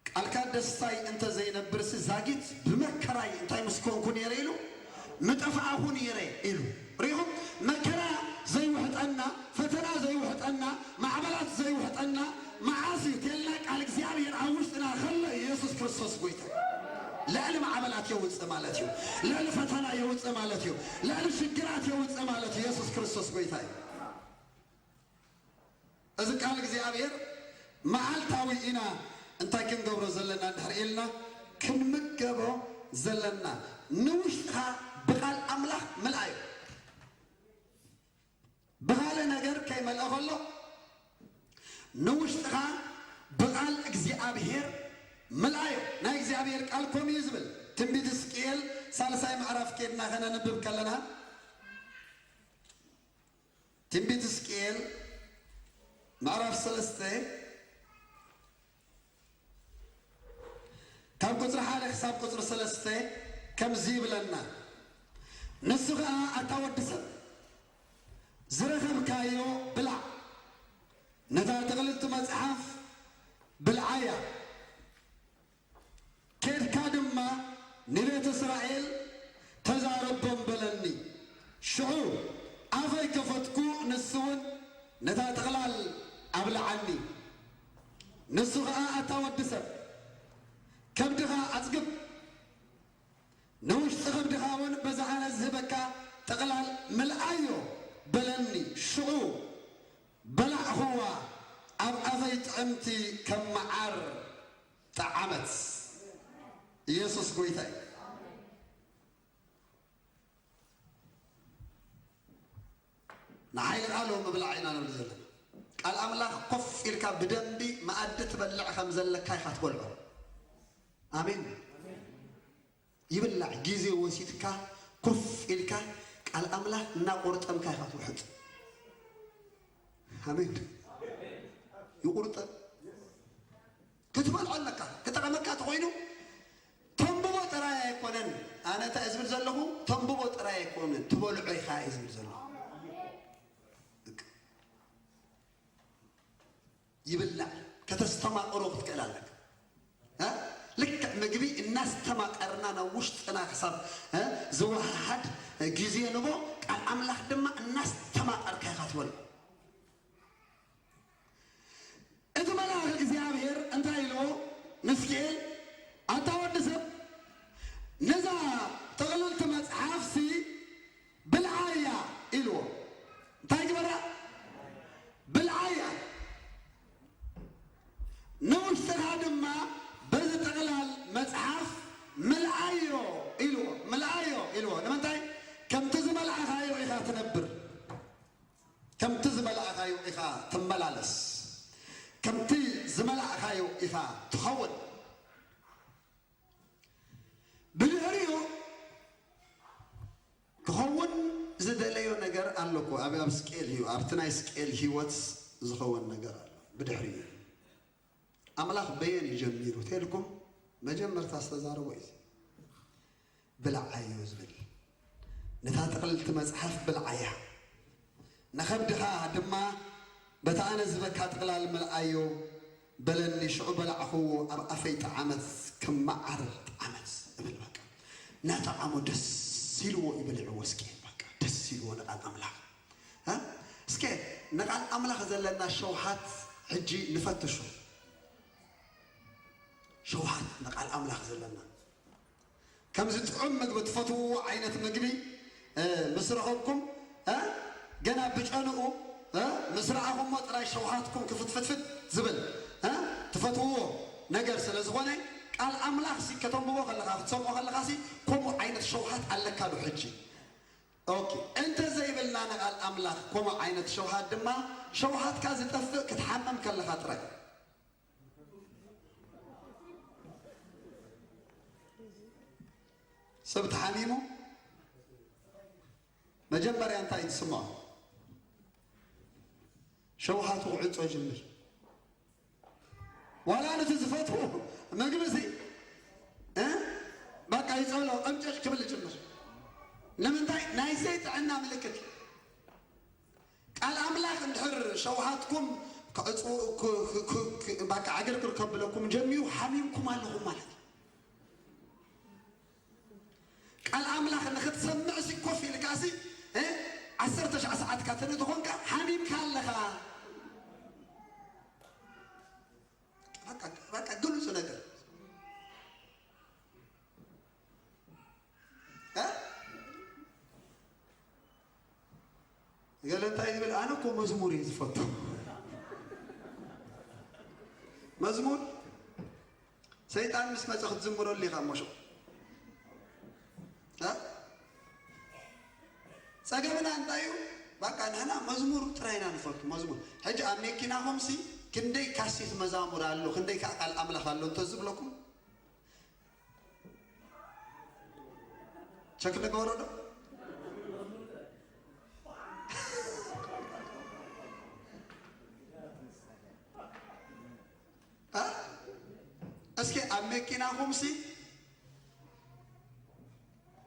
ቃልካ ደስታይ እንተ ዘይነብርሲ ዛጊት ብመከራይ እንታይ ምስ ኮንኩ ነይረ ኢሉ፣ ምጠፋእኹ ነይረ ኢሉ። ርኢኹም? መከራ ዘይውሕጠና፣ ፈተና ዘይውሕጠና፣ ማዕበላት ዘይውሕጠና መዓስ እዩ ተልና ቃል እግዚኣብሔር ኣብ ውሽጥና ከሎ ኢየሱስ ክርስቶስ ጎይታ እዩ። ልዕሊ ማዕበላት የውፅእ ማለት እዩ። ልዕሊ ፈተና የውፅእ ማለት እዩ። ልዕሊ ሽግራት የውፅእ ማለት እዩ። ኢየሱስ ክርስቶስ ጎይታ እዩ። እዚ ቃል እግዚኣብሔር መዓልታዊ ኢና እንታይ ክንገብሮ ዘለና እንድሕር ኢልና ክንምገቦ ዘለና። ንውሽጥኻ ብቃል ኣምላኽ ምልኣዩ። ብኻልእ ነገር ከይመልአ ከሎ ንውሽጥኻ ብቃል እግዚኣብሔር ምልኣዩ። ናይ እግዚኣብሔር ቃል ከምኡ እዩ ዝብል። ትንቢት ሕዝቅኤል ሳልሳይ ምዕራፍ ኬድና ከነንብብ ከለና ትንቢት ሕዝቅኤል ምዕራፍ ሰለስተ ካብ ቁጽሪ ሓደ ክሳብ ቁጽሪ ሰለስተ ከምዚ ይብለና፣ ንሱ ኸኣ ኣታ ወዲ ሰብ ዝረኸብካዮ ብላዕ፣ ነታ ጥቕልልቲ መጽሓፍ ብልዓያ። ኬድካ ድማ ንቤት እስራኤል ተዛረቦም በለኒ። ሽዑ ኣፈይ ከፈትኩ፣ ንሱ እውን ነታ ጥቕላል ኣብልዓኒ። ንሱ ኸኣ ኣታ ወዲ ሰብ ከብድኻ ኣጽግብ፣ ንውሽጢ ከብድኻ እውን በዛ ኣነ ዝህበካ ጥቕላል ምልኣዮ በለኒ። ሽዑ በላዕኽዋ፣ ኣብ ኣፈይ ጥዕምቲ ከም መዓር ጠዓመት። ኢየሱስ ጎይታ እዩ። ንሓይሊ ቃሉ ምብላዕ ኢና ንብል ዘለና። ቃል ኣምላኽ ኮፍ ኢልካ ብደንቢ መኣዲ ትበልዕ ከም ዘለካ ኢኻ ትበልዖ። ኣሜን። ይብላዕ ግዜ ወሲድካ ኮፍ ኢልካ ቃል ኣምላኽ እናቆርጠምካ ኢኻ ትውሕጥ። ኣሜን። ይቁርጠም። ክትበልዖ ኣለካ። ክጠቐመካ ተኾይኑ ተንብቦ ጥራይ ኣይኮነን። ኣነ እንታይ እየ ዝብል ዘለኹ? ተንብቦ ጥራይ ኣይኮነን፣ ትበልዖ ኢኻ እየ ዝብል ዘለኹ። በቃ። ይብላዕ፣ ከተስተማቕሮ ክትክእል ኣለካ። እ? ልክዕ ምግቢ እናስተማቐርና ናብ ውሽጥና ክሳብ፣ እ፣ ዝወሃሃድ ግዜ ንቦ፣ ቃል ኣምላኽ ድማ እናስተማቐርካ ኢኻ ትበልዖ። እቲ መልኣኽ እግዚኣብሔር እንታይ ኢልዎ ንሕዝቅኤል? ኣታ ወዲ ሰብ፣ ነዛ ጥቕልልቲ መጽሓፍሲ ብልዓያ ኢልዎ። ከምቲ ዝመላእኻዮ ኢኻ ትኸውን። ብድሕሪኡ ክኸውን ዝደለዮ ነገር ኣሎ እኮ። ኣብ ኣብ ስቅኤል ህይወ- ኣብቲ ናይ ስቅኤል ህይወት ዝኸውን ነገር ኣሎ። ብድሕሪኡ ኣምላኽ በየን እዩ ጀሚሩ ተልኩም መጀመርታ ዝተዛረቦ እዩ። ብልዓዮ ዝብል ነታ ጥቕልልቲ መጽሓፍ ብልዓያ፣ ንኸብድኻ ድማ በታ ኣነ ዝበካ ጥቕላል ምልኣዮ በለኒ። ሽዑ በላዕኽዎ፣ ኣብ ኣፈይ ጠዓመት፣ ከም መዓር ጠዓመት እብል። በቃ እናጠዓሞ ደስ ኢልዎ እዩ በሊዕዎ። እስኪ በቃ ደስ ኢልዎ ንቓል ኣምላኽ። እ? እስከ ንቓል ኣምላኽ ዘለና ሸውሃት ሕጂ ንፈትሹ። ሸውሃት ንቓል ኣምላኽ ዘለና ከምዚ ጥዑም ምግቢ ትፈትውዎ ዓይነት ምግቢ እ፣ ምስ ረኸብኩም እ፣ ገና ብጨንኡ እ፣ ምስ ረኣኹሞ ጥራይ ሸውሃትኩም ክፍትፍትፍት ዝብል እ፣ ትፈትውዎ ነገር ስለ ዝኾነ ቃል ኣምላኽ ሲ ከተንብቦ ከለኻ ክትሰምዖ ከለኻ ሲ ከምኡ ዓይነት ሸውሃት ኣለካ ዶ ሕጂ? ኦኬ። እንተ ዘይብልና ንቓል ኣምላኽ ከምኡ ዓይነት ሸውሃት ድማ ሸውሃትካ ዝጠፍእ ክትሓምም ከለኻ ጥራይ። ሰብ ተሓሚሙ መጀመርያ እንታይ ትስምዖ? ሸውሃቱ ክዕጾ ይጅምር። ዋላ ነቲ ዝፈትዎ ምግቢ ሲ እ? በቃ ይጸሎ ቀምጨጭ ክብል ይጅምር። ንምንታይ? ናይ ዘይጥዕና ምልክት እዩ። ቃል ኣምላኽ እንድሕር ሸውሃትኩም ክዕጽ- ክ- ክ- ክ- ክ- በቃ ዕግርግር ከብለኩም ጀሚሩ ሓሚምኩም ኣለኹም ማለት እዩ። ቃል ኣምላኽ ንኽትሰምዕ ሲ ኮፍ ኢልካ ሲ እ? ዓሰርተ ሻዕ ሰዓትካ ተነተኾንካ ሓሚምካ ኣለኻ። በቃ በቃ ግልጹ ነገር እ? ገለ እንታይ ዝብል ኣነ እኮ መዝሙር እየ ዝፈቱ። መዝሙር ሰይጣን ምስ መጸ ክትዝምረሉ ኢኻ እሞ ሽዑ እ? ጸገምና እንታይ እዩ? በቃ ንሕና መዝሙር ጥራይ ኢና ንፈቱ። መዝሙር ሕጂ ኣብ መኪናኹም ሲ ክንደይ ካሴት መዛሙር ኣሎ ክንደይ ከዓ ቃል ኣምላኽ ኣሎ እንተዝብለኩም ቸክ ንገበሮ ዶ? እ? እስኪ ኣብ መኪናኹም ሲ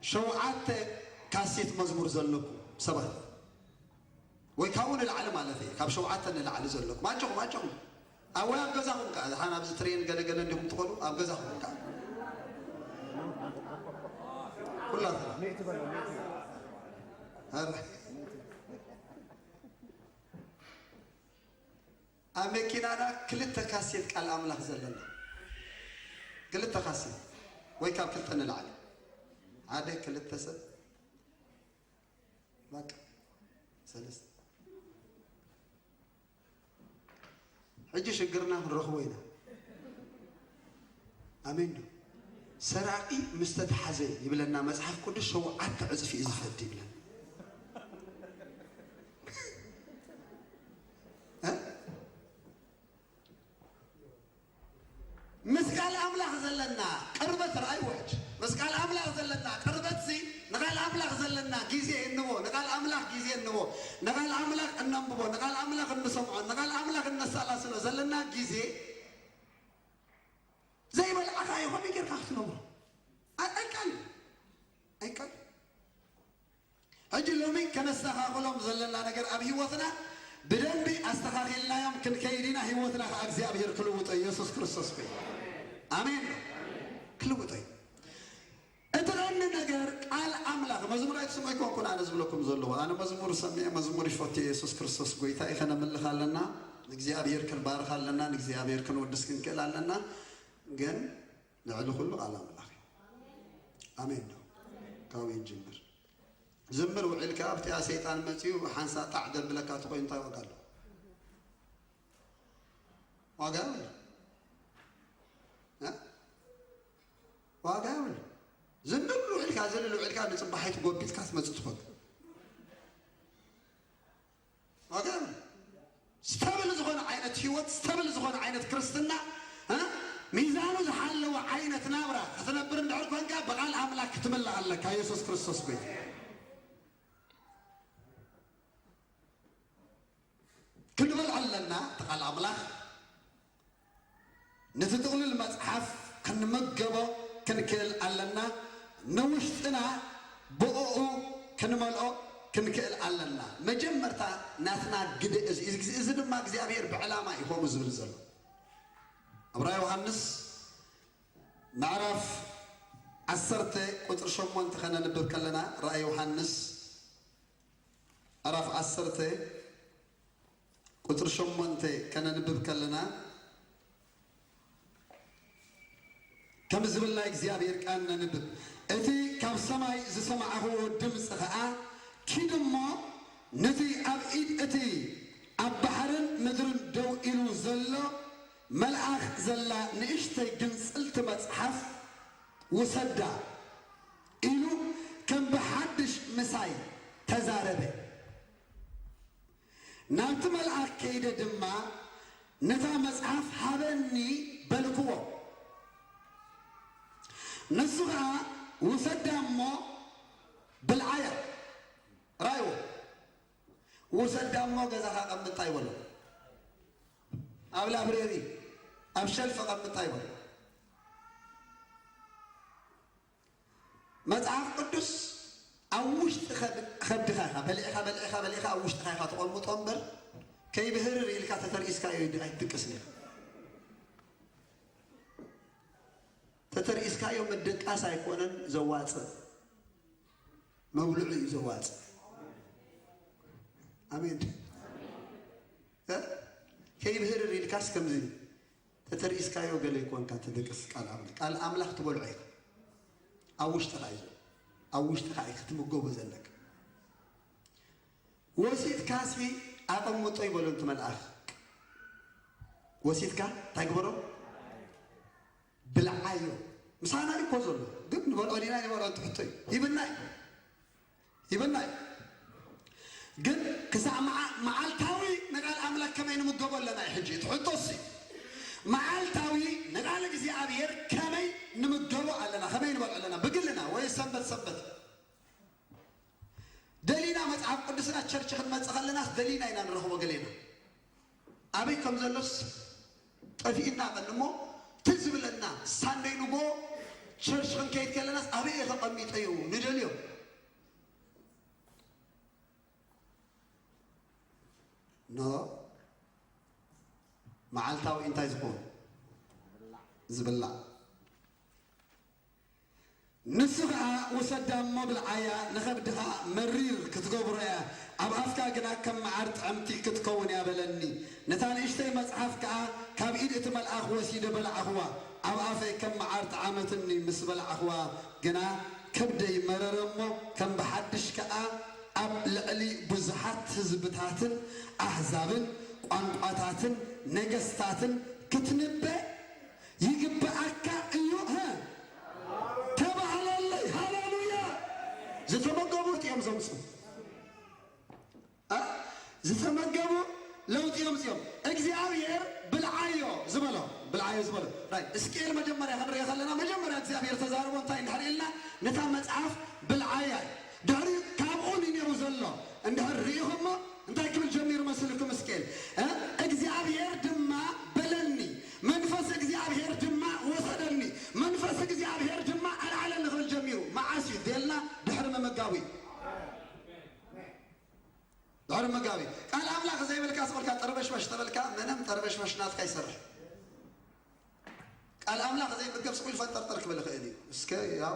ሸውዓተ ካሴት መዝሙር ዘለኩም ሰባት ወይ ካብኡ ንላዕሊ ማለት እየ ካብ ሸውዓተ ንላዕሊ ዘለኩም ኣጆኹም ኣጆኹም ኣብ ወይ ኣብ ገዛኹም ከዓ ዝሓን ኣብዚ ትሬን ገለገለ እንዲኹም ትኸዱ ኣብ ገዛኹም ከዓ ኩላትና ኣብ መኪናና ክልተ ካሴት ቃል ኣምላኽ ዘለና ክልተ ካሴት ወይ ካብ ክልተ ንላዕሊ ሓደ ክልተ ሰብ በቃ ሰለስተ ሕጂ ሽግርና ክንረኽቦ ኢና ኣሜን ዶ ሰራቂ ምስ ተተሓዘ ይብለና መፅሓፍ ቅዱስ ሸውዓተ ዕፅፊ እዩ ዝፈዲ ይብለና እ? ምስ ቃል ኣምላኽ ዘለና ቅርበት ርኣይ ውሕድ ምስ ቃል ኣምላኽ ዘለና ቅርበት ሲ ንቃል ኣምላኽ ዘለና ግዜ እንቦ ንቃል ኣምላኽ ግዜ እንቦ ንቃል ኣምላኽ እነንብቦ ንቃል ኣምላኽ እንሰምዖ ንቃል ኣምላኽ እነሰላስሎ ዘለና ግዜ ዘይበልዓኻ ይኾነ ጌርካ ክትነብሮ ኣይቃል ኣይቃል ሕጂ ሎሚ ከነስተኻኽሎም ዘለና ነገር ኣብ ህይወትና ብደንቢ ኣስተኻኺልናዮም ክንከይድ ኢና ህይወትና ከዓ እግዚኣብሔር ክልውጦ ኢየሱስ ክርስቶስ ኮይ ኣሜን ክልውጦ እዩ እቲ ቀንዲ ነገር ቃል ኣምላኽ መዝሙር ኣይትስምዑ ኣይኮንኩን ኣነ ዝብለኩም ዘለኹ ኣነ መዝሙር ሰሚዐ መዝሙር ይፈቱ የሱስ ክርስቶስ ጎይታ እዩ ከነምልኽ ኣለና ንእግዚኣብሔር ክንባርኽ ኣለና ንእግዚኣብሔር ክንወድስ ክንክእል ኣለና ግን ልዕሊ ኩሉ ቃል ኣምላኽ እዩ ኣሜን ዶ ካብኡ ይንጅምር ዝምር ውዒልካ ኣብቲኣ ሰይጣን መፅዩ ሓንሳ ጣዕ ደብለካ ተኮይኑ እንታይ ዋጋ ኣሎ ዋጋ የብሉ ዋጋ የብሉ ዝምር ውዒልካ ዝልል ውዒልካ ንፅባሓይ ትጎቢጥካ ትመፅእ ትኮን ዋጋ የብሉ ዝተብል ዝኾነ ዓይነት ህይወት ስተብል ዝኾነ ዓይነት ክርስትና፣ እ? ሚዛኑ ዝሓለወ ዓይነት ናብራ ክትነብር እንድሕር ኮንካ፣ ብቓል ኣምላኽ ክትምልእ ኣለካ። የሱስ ክርስቶስ ጎይታ። ክንበልዖ ኣለና፣ እቲ ቃል ኣምላኽ። ነቲ ጥቕሉል መጽሓፍ ክንምገቦ ክንክእል ኣለና። ንውሽጥና ብእኡ ክንመልኦ ክንክእል ኣለና። መጀመርታ ናትና ግደ እዚ፣ እዚ፣ እዚ ድማ እግዚኣብሔር ብዕላማ እዩ ከምኡ ዝብል ዘሎ። ኣብ ራእይ ዮሃንስ ምዕራፍ ዓሰርተ ቁጽሪ ሸሞንተ ከነንብብ ከለና፣ ራእይ ዮሃንስ ምዕራፍ ዓሰርተ ቁጽሪ ሸሞንተ ከነንብብ ከለና፣ ከም ዝብል ናይ እግዚኣብሔር ቃል ነንብብ። እቲ ካብ ሰማይ ዝሰማዕኽዎ ድምፂ ኸዓ፣ ኪድ እሞ ነቲ ኣብ ኢድ እቲ ኣብ ባሕርን ምድርን ደው ኢሉ ዘሎ መልኣኽ ዘላ ንእሽተይ ግንጽልቲ መጽሓፍ ውሰዳ ኢሉ ከም ብሓድሽ ምሳይ ተዛረበ። ናብቲ መልኣኽ ከይደ ድማ ነታ መጽሓፍ ሃበኒ በልክዎ። ንሱ ኸዓ ውሰዳ እሞ ብልዓያ። ራእይዎ። ውሰዳ እሞ ገዛኻ ቀምጣ ይበሎ። ኣብ ላብሬሪ፣ ኣብ ሸልፍ ቀምጣ ይበሎ። መጽሓፍ ቅዱስ ኣብ ውሽጢ ከብ-፣ ከብድኻ ኢኻ፣ በሊዕኻ፣ በሊዕኻ፣ በሊዕኻ ኣብ ውሽጥኻ ኢኻ ተቐምጦ እምበር፣ ከይብህርር ኢልካ ተተርኢስካዮ ኣይትድቅስን ኢኻ። ተተርኢስካዮ ምድቃስ ኣይኮነን ዘዋጽእ፣ መብልዑ እዩ ዘዋጽእ። ኣሜን። እ? ከይብህርር ኢልካስ ከምዚ ተተርኢስካዮ ገለ ይኮንካ ትድቅስ ቃል ኣምላኽ። ቃል ኣምላኽ ትበልዖ ኢኻ። ኣብ ውሽጥኻ እዩ ዘሎ። ኣብ ውሽጥኻ እዩ ክትምገቦ ዘለካ። ወሲድካሲ ኣቐምጦ ይበሎ እቲ መልኣኽ። ወሲድካ እንታይ ግበሮ? ብልዓዮ። ምሳና እዩ እኮ ዘሎ። ግን ንበልዖ ዲና ንበልዖ ትሕቶ እዩ። ይብና እዩ። ይብና እዩ። ግን ክሳዕ መዓ-፣ መዓልታዊ ንቃል ኣምላኽ ከመይ ንምገቦ ኣለና እዩ ሕጂ እቲ ሕቶሲ። መዓልታዊ ንቃል እግዚኣብሔር ከመይ ንምገቦ ኣለና፣ ከመይ ንበልዖ ኣለና፣ ብግልና ወይ ሰንበት ሰንበት። ደሊና መጽሓፍ ቅዱስና ቸርች ክንመጽእ ከለናስ ደሊና ኢና ንረኽቦ ገሌና። ኣበይ ከም ዘሎስ ጠፊእና ቀንሞ ትዝ ዝብለና ሳንደይ ንጎ ቸርች ክንከይድ ከለናስ ኣበይ እየ ተቐሚጠዮ ንደልዮ። ኖ፣ መዓልታዊ እንታይ ዝኸውን? ዝብላዕ። ንሱ ኸኣ ውሰዳ እሞ ብልዓያ፣ ንኸብድኻ መሪር ክትገብሮ እያ፣ ኣብ ኣፍካ ግና ከም መዓር ጥዕምቲ ክትከውን እያ በለኒ። ነታ ንእሽተይ መጽሓፍ ከኣ ካብ ኢድ እቲ መልኣኽ ወሲደ በላዕኽዋ፣ ኣብ ኣፈይ ከም መዓር ጠዓመትኒ። ምስ በላዕኽዋ ግና ከብደይ መረረ እሞ ከም ብሓድሽ ከኣ ኣብ ልዕሊ ብዙሓት ህዝብታትን ኣህዛብን ቋንቋታትን ነገስታትን ክትንበ ይግብኣካ እዩ። ሀ? ተባህለለይ። ሃሌሉያ። ዝተመገቡ ለውጢ እዮም ዘምፅኡ። እ? ዝተመገቡ ለውጢ እዮም እዚኦም። እግዚኣብሔር ብልዓዮ ዝበሎ፣ ብልዓዮ ዝበሎ። ራይ፣ እስቅኤል መጀመርያ ክንሪኦ ከለና፣ መጀመርያ እግዚኣብሔር ተዛርቦ እንታይ እንድሕር ኢልና፣ ነታ መጽሓፍ ብልዓያ እዩ። ድሕሪ ካብኡ ንኔው ዘሎ እንድሕር ርኢኹሞ፣ እንታይ ክብል ጀሚሩ መሲልኩም እስቅኤል? እ? እግዚኣብሔር ድማ በለኒ፣ መንፈስ እግዚኣብሔር ድማ ወሰደኒ፣ መንፈስ እግዚኣብሔር ድማ ኣልዓለኒ ክብል ጀሚሩ። መዓስ እዩ? ደልና ድሕሪ ምምጋቡ እዩ። ድሕሪ ምጋቢ ቃል ኣምላኽ ዘይብልካ ስቕልካ ጠርበሽበሽ ተበልካ፣ ምንም ጠርበሽበሽ ናትካ ይሰርሕ። ቃል ኣምላኽ ዘይምገብ ስቑል ፈንጠርጠር ክብል ይኽእል እዩ። እስከ ያው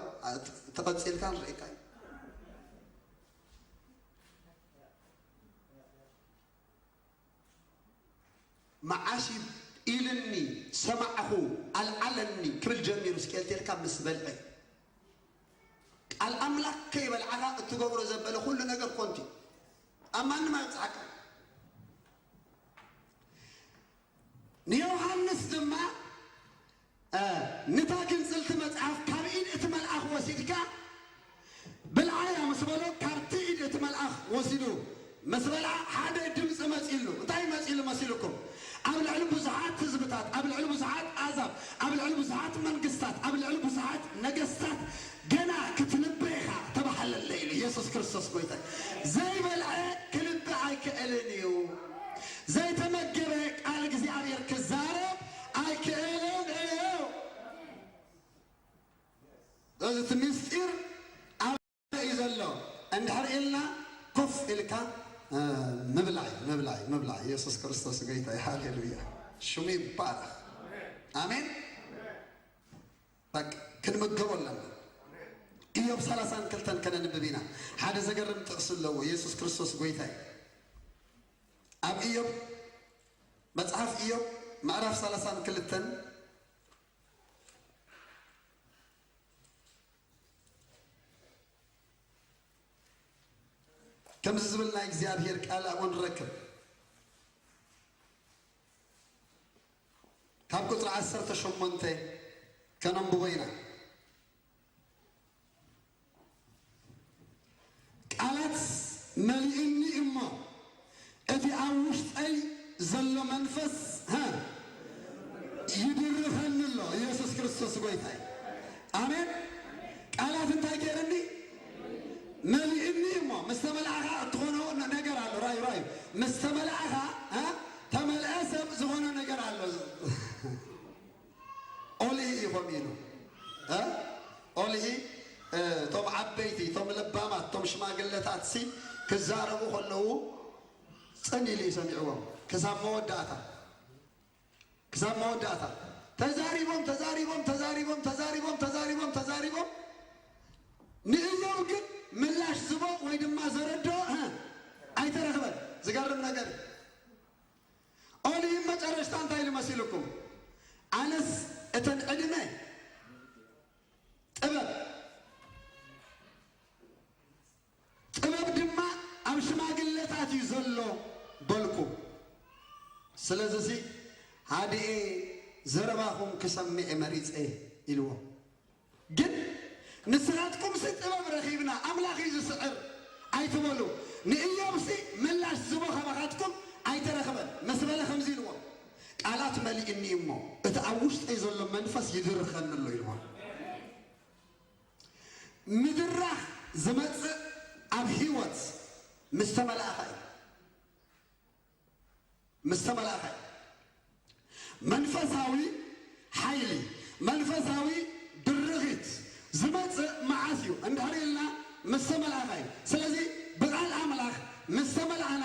ተቐጺልካ ንርእየካ እዩ። መዓስ ኢልኒ ሰማዕኹ ኣልዓለኒ ክብል ጀሚሩ እስኪ ኤልቴልካ ምስ በልዐ ቃል ኣምላኽ ከይበልዓኻ እትገብሮ ዘበለ ኩሉ ነገር ኮንቲ ኣብ ማንም ኣይብፅሓካ። ንዮሃንስ ድማ እ፣ ንታ ግንጽልቲ መጽሓፍ ካብ ኢድ እቲ መልኣኽ ወሲድካ ብልዓያ ምስ በሎ፣ ካብቲ ኢድ እቲ መልኣኽ ወሲዱ ምስ በልዓ ሓደ ድምጺ መጺሉ። እንታይ መጺሉ መሲልኩም? ኣብ ልዕሊ ብዙሓት ህዝብታት፣ ኣብ ልዕሊ ብዙሓት ኣሕዛብ፣ ኣብ ልዕሊ ብዙሓት መንግስታት፣ ኣብ ልዕሊ ብዙሓት ነገስታት ገና ክትንብር ኢኻ ተባሃለለ ኢሉ ኢየሱስ ክርስቶስ ጎይታ። ዘይበልዐ ክንብእ ኣይክእልን እዩ። ዘይተመገበ ቃል እግዚኣብሔር ክዛረብ ኣይክእልን እዩ። እዚ እቲ ምስጢር ኣብ እዩ ዘሎ። እንድሕር ኢልና ኮፍ ኢልካ፣ እ፣ ምብላይ፣ ምብላይ፣ ምብላይ። ኢየሱስ ክርስቶስ ጎይታ እዩ። ሃሌሉያ። ሽሙ ይባረኽ። ኣሜን። በቃ ክንምገቦ ኣለና። ኢዮብ ሰላሳን ክልተን ከነንብብ ኢና። ሓደ ዘገርም ጥቕሲ ኣለዎ። ኢየሱስ ክርስቶስ ጎይታ እዩ። ኣብ ኢዮብ፣ መጽሓፍ ኢዮብ ምዕራፍ ሰላሳን ክልተን ከምዚ ዝብል ናይ እግዚኣብሔር ቃል ኣብኡ ንረክብ። ካብ ቁጽሪ ዓሰርተ ሸሞንተ ከነንብቦ ኢና። ቃላት መሊኡኒ እሞ፣ እቲ ኣብ ውሽጠይ ዘሎ መንፈስ፣ ሀ፣ ይድርኸኒ ኣሎ። ኢየሱስ ክርስቶስ ጎይታ እዩ። ኣሜን። ቃላት እንታይ ገይርኒ? መሊኡኒ እሞ። ምስ ተመልኣኻ እትኾኖ ነ-፣ ነገር ኣሎ። ራዩ፣ ራዩ። ምስ ተመልኣኻ፣ ሀ፣ ተመልአ ሰብ ዝኾነ ነገር ኣሎ። ኦልሂ እዩ ከምኡ ኢሉ። እ? ኦልሂ፣ እ፣ እቶም ዓበይቲ፣ እቶም ለባማት፣ እቶም ሽማግለታት ሲ ክዛረቡ ከለዉ ጽን ኢሉ እዩ ሰሚዕዎም። ክሳብ መወዳእታ፣ ክሳብ መወዳእታ ተዛሪቦም፣ ተዛሪቦም፣ ተዛሪቦም፣ ተዛሪቦም፣ ተዛሪቦም፣ ተዛሪቦም፣ ንእዮብ ግን ምላሽ ዝቦ ወይ ድማ ዘረድኦ፣ እ፣ ኣይተረኽበን። ዝገርም ነገር እዩ። ኦልሂ መጨረሽታ እንታይ ኢሉ መሲልኩም? ኣነስ እተን ዕድመ ጥበብ፣ ጥበብ ድማ ኣብ ሽማግለታት እዩ ዘሎ በልኩ። ስለዚሲ ሃድኤ ዘረባኹም ክሰምዕ እየ መሪጸ ኢልዎም። ግን ንስኻትኩምሲ ጥበብ ረኺብና፣ ኣምላኽ እዩ ዝስዕር ኣይትበሉ። ንእዮብሲ ምላሽ ዝቦ ካባኻትኩም ኣይተረኽበን። ምስ በለ ከምዚ ኢልዎም፣ ቃላት መሊእኒ እሞ፣ እቲ ኣብ ውሽጠይ ዘሎ መንፈስ ይድርኸኒ ኣሎ ኢልዎም። ምድራኽ ዝመጽእ ኣብ ህይወት ምስ ተመልኣኻ እዩ። ምስ ተመልኣኻ እዩ። መንፈሳዊ ሓይሊ፣ መንፈሳዊ ድርኺት ዝመጽእ መዓስ እዩ እንድሕር ኢልና ምስ ተመልኣኻ እዩ። ስለዚ ብቓል ኣምላኽ ምስ ተመልኣና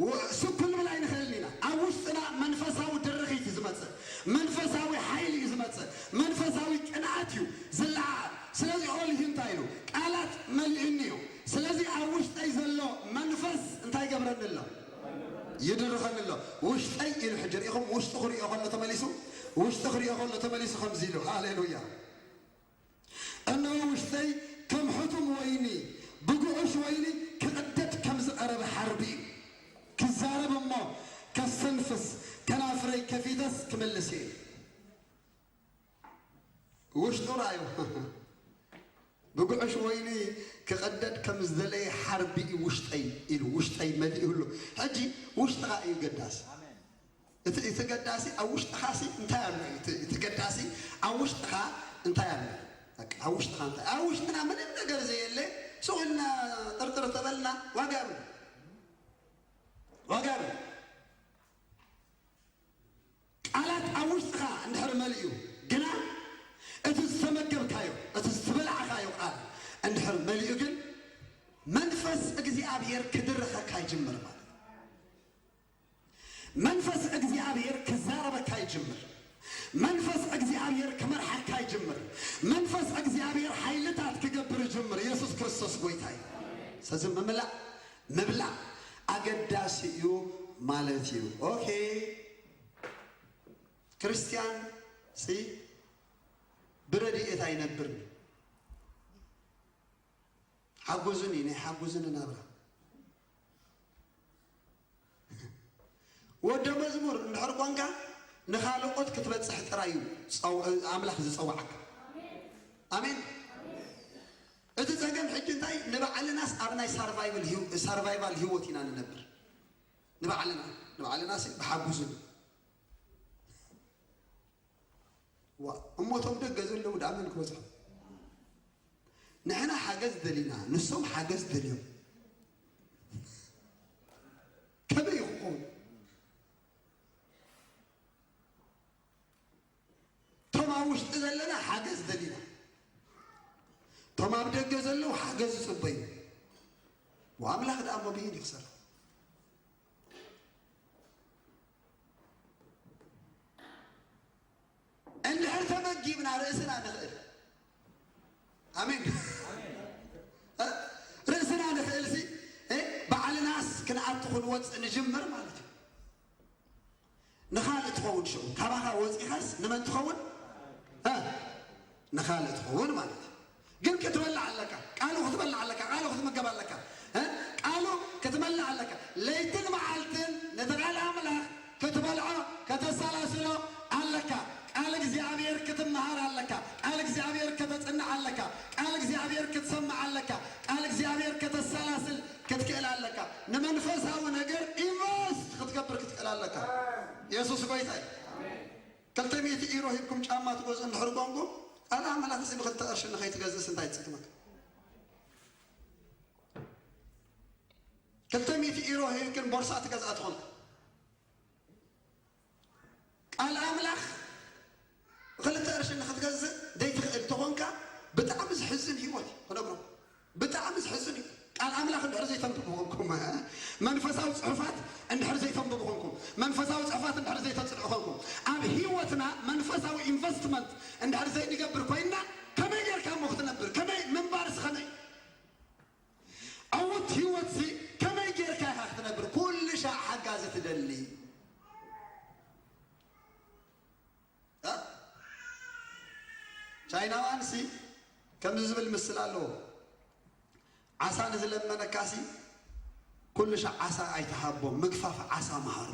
ው-፣ ስኩል ምብል ኣይንኽእልን ኢና። ኣብ ውሽጥና መንፈሳዊ ድርኺት እዩ ዝመጽእ፣ መንፈሳዊ ሓይሊ እዩ ዝመጽእ፣ መንፈሳዊ ቅንዓት እዩ ዝለዓል። ስለዚ ኦልሂ እንታይ ኢሉ? ቃላት መሊኡኒ እዩ። ስለዚ ኣብ ውሽጠይ ዘሎ መንፈስ እንታይ ይገብረኒ ኣሎ? ይድርኸኒ ኣሎ። ውሽጠይ ኢሉ ሕጂ ርኢኹም፣ ውሽጡ ክሪኦ ከሎ ተመሊሱ፣ ውሽጡ ክሪኦ ከሎ ተመሊሱ ከምዚ ኢሉ፣ ሃሌሉያ። እነሆ ውሽጠይ ከም ሕቱም ወይኒ፣ ብጉዑሽ ወይኒ ክቕደድ ከም ዝቐረበ ሓርቢ እዩ። ክዛረብ እሞ ከስተንፍስ፣ ከናፍረይ ከፊተስ ክምልስ እየ። ውሽጡ ርኣዩ። ብጉዕሽ ወይኒ ክቐደድ ከም ዝደለየ ሓርቢ እዩ ውሽጠይ ኢሉ፣ ውሽጠይ መሊኡ ኣሎ። ሕጂ ውሽጥኻ እዩ ገዳሲ። እቲ፣ እቲ ገዳሲ ኣብ ውሽጥኻ ሲ እንታይ ኣሎ እዩ? እቲ፣ እቲ ገዳሲ ኣብ ውሽጥኻ እንታይ ኣሎ እዩ? በቃ ኣብ ውሽጥኻ እንታይ? ኣብ ውሽጥና ምንም ነገር ዘየለ፣ ሱቕ ኢልና ጥርጥር ተበልና ዋጋ የብሉን። ዋጋ የብሉን። ቃላት ኣብ ውሽጥኻ እንድሕር መሊኡ ግና፣ እቲ ዝተመገብካዮ፣ እቲ ዝበላዕካዮ ቃል እንድሕር መሊኡ ግን፣ መንፈስ እግዚኣብሔር ክድርኸካ ይጅምር ማለት እዩ። መንፈስ እግዚኣብሔር ክዛረበካ ይጅምር። መንፈስ እግዚኣብሔር ክመርሓካ ይጅምር። መንፈስ እግዚኣብሔር ሓይልታት ክገብር ይጅምር። ኢየሱስ ክርስቶስ ጎይታ እዩ። ስለዚ ምምላእ፣ ምብላዕ ኣገዳሲ እዩ ማለት እዩ። ኦኬ፣ ክርስትያን ሲ ብረድኤት ኣይነብርን። ሓጉዝኒ፣ ናይ ሓጉዝኒ ናብራ። ወደ መዝሙር እንድሕር ኳንካ፣ ንኻልኦት ክትበጽሕ ጥራይ እዩ ጸው-፣ ኣምላኽ ዝጸውዓካ። ኣሜን። እቲ ጸገም ሕጂ እንታይ? ንባዕልናስ ኣብ ናይ ሳርቫይቫል ህይወ-፣ ሳርቫይቫል ህይወት ኢና ንነብር። ንባዕልና፣ ንባዕልናስ ብሓጉዝኒ። ዋ፣ እሞ እቶም ደገ ዘለዉ ደኣ መን ክበጽሖም? ንሕና ሓገዝ ደሊና፣ ንሶም ሓገዝ ደልዮም። ከመይ ይኸውን? እቶም ኣብ ውሽጢ ዘለና ሓገዝ ደሊና፣ እቶም ኣብ ደገ ዘለዉ ሓገዝ ይጽበዩ። ወኣምላኽ ደኣ እሞ ብይን እዩ ክሰርሕ። እንድሕር ተመጊብና ርእስና ንኽእል። ኣሜን። እ? ርእስና ንኽእል ሲ፣ እ? ባዕልናስ ክንኣቱ ክንወፅእ ንጅምር ማለት እዩ። ንኻልእ ትኸውን ሽዑ። ካባኻ ወፂኻስ ንመን ትኸውን? እ? ንኻልእ ትኸውን ማለት እዩ። ግን ክትበልዕ ኣለካ። ቃሉ ክትበልዕ ኣለካ። ቃሉ ክትምገብ ኣለካ። እ? ቃሉ ክትበልዕ ኣለካ። ለይትን መዓልትን ነቲ ቃል ኣምላኽ ክትበልዖ፣ ከተሰላስሎ ኣለካ። ቃል እግዚኣብሔር ክትመሃር ኣለካ። ቃል እግዚኣብሔር ከተጽንዕ ኣለካ። ቃል እግዚኣብሔር ክትሰምዕ ኣለካ። ቃል እግዚኣብሔር ከተሰላስል ክትክእል ኣለካ። ንመንፈሳዊ ነገር ኢንቨስት ክትገብር ክትክእል ኣለካ። የሱስ ጎይታ እዩ። ክልተ ሚእቲ ኢሮ ሂብኩም ጫማ ትገዝኡ እንድሕር ኮንኩም፣ ቃል ኣምላኽ እዚ ብክልተ ቅርሺ ንኸይትገዝእስ እንታይ ትጽግመካ? ክልተ ሚእቲ ኢሮ ሂብክን ቦርሳ ትገዝኣ ትኾንካ። ቃል ኣምላኽ ክልተ ቅርሺ ንኽትገዝእ ዘይትኽእል ተኾንካ፣ ብጣዕሚ ዝሕዝን ህይወት እዩ ክነግረኩም። ብጣዕሚ ዝሕዝን እዩ። ቃል ኣምላኽ እንድሕር ዘይተንብቡ ኮንኩም፣ መንፈሳዊ ጽሑፋት እንድሕር ዘይተንብቡ ኮንኩም፣ መንፈሳዊ ጽሑፋት እንድሕር ዘይተጽንዑ ኮንኩም፣ ኣብ ህይወትና መንፈሳዊ ኢንቨስትመንት እንድሕር ዘይንገብር ኮይንና፣ ከመይ ጌርካ እሞ ክትነብር? ከመይ ምንባርስ ከመይ? ዕዉት ህይወትሲ ከመይ ጌርካ ኢኻ ክትነብር? ኩሉ ሻዕ ሓጋዚ ትደሊ። እ? ቻይናውያንሲ ከምዚ ዝብል ምስል ኣለዎ። ዓሳ ንዝለመነካሲ ኩሉ ሻዕ ዓሳ ኣይትሃቦ፣ ምግፋፍ ዓሳ መሃሮ።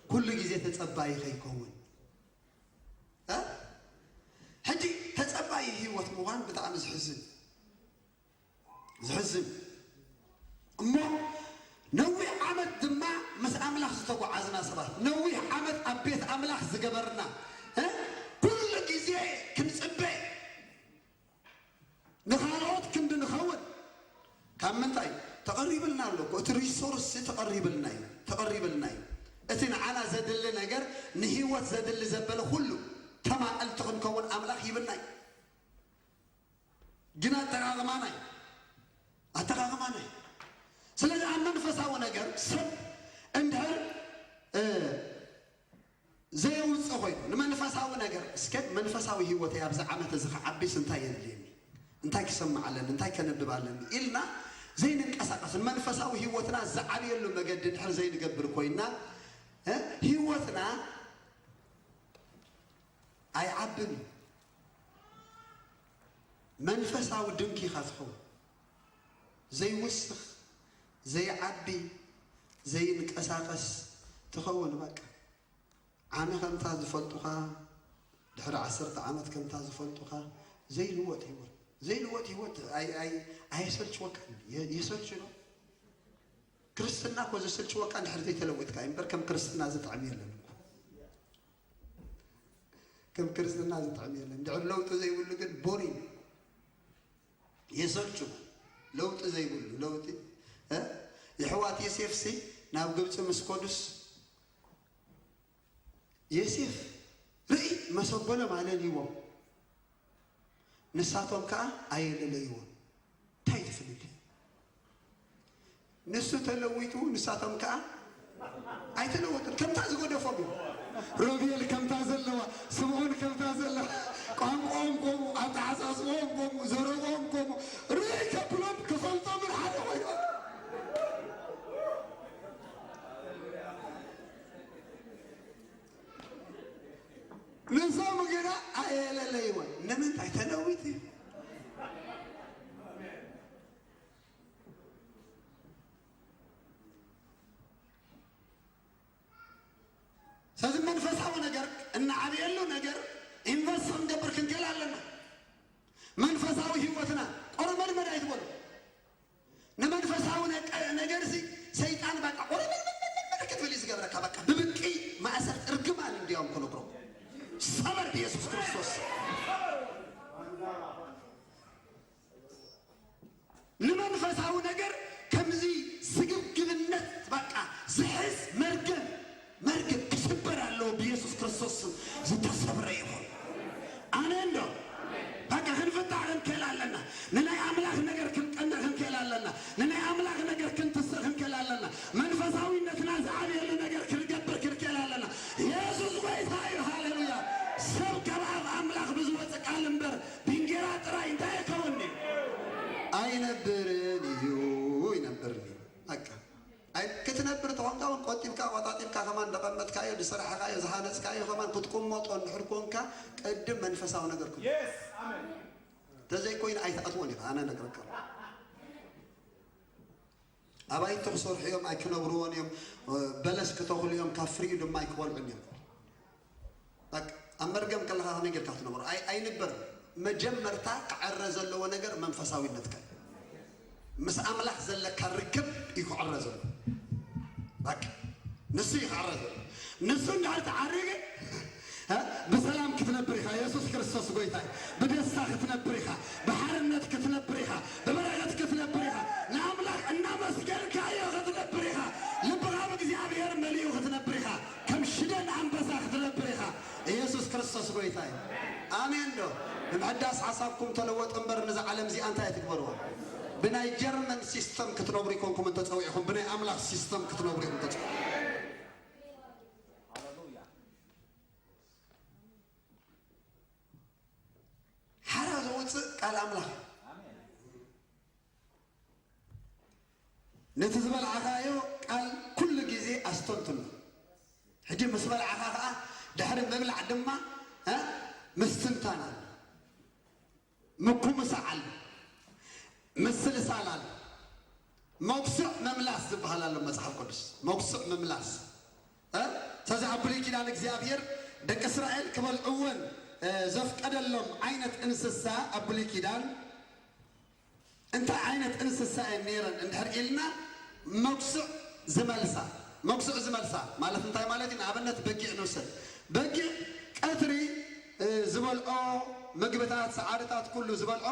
ኩሉ ግዜ ተጸባዪ ከይከውን። እ? ሕጂ ተጸባዪ ህይወት ምዃን ብጣዕሚ ዝሕዝን፣ ዝሕዝን። እሞ ነዊሕ ዓመት ድማ ምስ ኣምላኽ ዝተጓዓዝና ሰባት፣ ነዊሕ ዓመት ኣብ ቤት ኣምላኽ ዝገበርና፣ እ? ኩሉ ግዜ ክንጽበ፣ ንኻልኦት ክንዲ ንኸውን። ካብ ምንታይ? ተቐሪብልና ኣሎ እኮ። እቲ ሪሶርስ ተቐሪብልና እዩ፣ ተቐሪብልና እዩ። እቲ ንዓና ዘድሊ ነገር፣ ንህይወት ዘድሊ ዘበለ ኩሉ ተማቐልቲ ክንከውን ኣምላኽ ሂብና እዩ። ግን ኣጠቓቕማና እዩ፣ ኣጠቓቕማና እዩ። ስለዚ ኣብ መንፈሳዊ ነገር ሰብ እንድሕር፣ እ፣ ዘየውፅእ ኮይኑ ንመንፈሳዊ ነገር፣ እስከ መንፈሳዊ ህይወተይ ኣብዚ ዓመት እዚ ክዓቢስ እንታይ የድልየኒ? እንታይ ክሰምዕ ኣለኒ? እንታይ ከነብብ ኣለኒ? ኢልና ዘይንንቀሳቐስ፣ መንፈሳዊ ህይወትና ዝዓብየሉ መገዲ ድሕር ዘይንገብር ኮይና፣ እ፣ ህይወትና ኣይዓብን እዩ። መንፈሳዊ ድንኪ ኢኻ ትኸውን። ዘይውስኽ፣ ዘይዓቢ፣ ዘይንቀሳቐስ ትኸውን በቃ። ዓሚ ከምታ ዝፈልጡኻ፣ ድሕሪ ዓሰርተ ዓመት ከምታ ዝፈልጡኻ፣ ዘይልወጥ ህይወት። ዘይልወጥ ህይወት ኣይ-፣ ኣይ-፣ ኣየሰልችወካን? የ-፣ የሰልች ዶ? ክርስትና እኮ ዘሰልችወካ እንድሕር ዘይተለወጥካ እዩ እምበር፣ ከም ክርስትና ዝጥዕም የለን እኮ። ከም ክርስትና ዝጥዕም የለን። እንድሕር ለውጢ ዘይብሉ ግን ቦሪንግ፣ የሰልቹ፣ ለውጢ ዘይብሉ ለውጢ። እ? የሕዋት ዮሴፍሲ ናብ ግብፂ ምስ ከዱስ፣ ዮሴፍ ርእይ መሰጎሎም ኣለልይዎም፣ ንሳቶም ከዓ ኣየለለይዎም። እንታይ ትፍልልይ? ንሱ ተለዊጡ፣ ንሳቶም ከዓ ኣይተለወጡን። ከምታ ዝገደፎም እዩ። ሮቤል ከምታ ዘለዋ፣ ስምዖን ከምታ ዘለዋ፣ ቋንቋኦም ከምኡ፣ ኣተሓሳስባኦም ከምኡ፣ ዘረብኦም ከምኡ፣ ርእይ ከብሎም ክፈልጦምን ሓደ ኮይኑ። ንሶም ግና ኣየለለይዎን። ንምንታይ? ተለዊጡ እዩ። ስለዚ መንፈሳዊ ነገር እናዓብየሉ ነገር ኢንቨስት ክንገብር ክንክእል ኣለና። መንፈሳዊ ህይወትና ቆረመልመል ኣይትበሉ። ንመንፈሳዊ ነቀ-፣ ነገርሲ ሰይጣን በቃ ቆረመልመል ክትብል እዩ ዝገብረካ። ከበቃ ብብቂ ማእሰር እርግማን እንዲያውም ክነግሮም ሰበር ብኢየሱስ ክርስቶስ። ንመንፈሳዊ ነገር ከምዚ ስግብግብነት በቃ ዝሕዝ መርገም መርገም ክስበር ኣለዎ ብኢየሱስ ክርስቶስ ስም ዝተሰብረ ይኹን። ኣሜን ዶ? በቃ ክንፍታሕ ክንክእል ኣለና። ንናይ ኣምላኽ ነገር ክንቀንዕ ክንክእል ኣለና። ንናይ ኣምላኽ ነገር ክንትስእ ክንክእል ኣለና። መንፈሳዊነትና ዝዓብየሉ ነገር ክንገብር ክንክእል ኣለና። የሱስ ጎይታ እዩ። ሃሌሉያ። ሰብ ካብ ኣፍ ኣምላኽ ብዝወጽእ ቃል እምበር ብእንጌራ ጥራይ እንታይ ኣይከውን'ዩ? ኣይነብርን እዩ። ይነብርኒ በቃ ኣይ ክትነብር ተኾንካ እውን ቆጢብካ ቆጣጢብካ ከማን ደቐመጥካዮ ዝሰራሕካዮ ዝሃነፅካዮ ከማን ክትቁመጦ እንድሕር ኮንካ ቅድም መንፈሳዊ ነገር ክን Yes. Amen. ተዘይኮይኑ ኣይትኣትዎን ኢኻ ኣነ ነግረካ ኣለኹ። ኣባይቲ ክሰርሑ እዮም ኣይክነብርዎን እዮም። በለስ ክተኽሉ እዮም ካብ ፍሪኡ ድማ ኣይክበልዑን እዮም። በቃ ኣብ መርገም ከለኻ ከመይ ጌርካ ትነብሮ ኣይ ኣይንበርን። መጀመርታ ክዕረ ዘለዎ ነገር መንፈሳዊነትካ ምስ ኣምላኽ ዘለካ ርክብ እዩ ክዕረ ዘሎ። በቃ ንሱ እዩ ክዕረ ዘሎ። ንሱ እንድሕር ተዓሪገ እ ብሰላም ክትነብር ኢኻ። የሱስ ክርስቶስ ጎይታ እዩ። ብደስታ ክትነብር ኢኻ። ብሓርነት ክትነብር ኢኻ። ብበረኸት ክትነብር ኢኻ። ንኣምላኽ እናመስገንካዮ ክትነብር ኢኻ። ልብኻ ብእግዚኣብሔር መሊኡ ክትነብር ኢኻ። ከም ሽደን ኣንበሳ ክትነብር ኢኻ። ኢየሱስ ክርስቶስ ጎይታ እዩ። ኣሜን ዶ? ንምሕዳስ ሓሳብኩም ተለወጡ እምበር ነዛ ዓለም እዚኣ እንታይ ኣይትግበርዋ። ብናይ ጀርመን ሲስተም ክትነብሩ ይኮንኩም እንተፀዊዕኹም ብናይ ኣምላኽ ሲስተም ክትነብሩ ኢኹም ተፀዊዑ። ሓራ ዘውፅእ ቃል ኣምላኽ እዩ። ነቲ ዝበልዓኻዮ ቃል ኩሉ ግዜ ኣስተንትኖ። ሕጂ ምስ በልዓኻ ኸዓ ድሕሪ ምብላዕ ድማ እ ምስትንታን ኣሎ፣ ምኩምሳዕ ኣሎ፣ ምስልሳል ኣሎ። መጉስዕ ምምላስ ዝበሃል ኣሎ መጽሓፍ ቅዱስ። መጉስዕ ምምላስ እ ስለዚ ኣብ ብሉይ ኪዳን እግዚኣብሔር ደቂ እስራኤል ክበልዕወን እ ዘፍቀደሎም ዓይነት እንስሳ ኣብ ብሉይ ኪዳን እንታይ ዓይነት እንስሳ እየን ነይረን እንድሕር ኢልና መጉስዕ ዝመልሳ። መጉስዕ ዝመልሳ ማለት እንታይ ማለት እዩ? ንኣብነት በጊዕ ንውሰድ። በጊዕ ቀትሪ እ ዝበልዖ ምግብታት፣ ሰዓርታት ኩሉ ዝበልዖ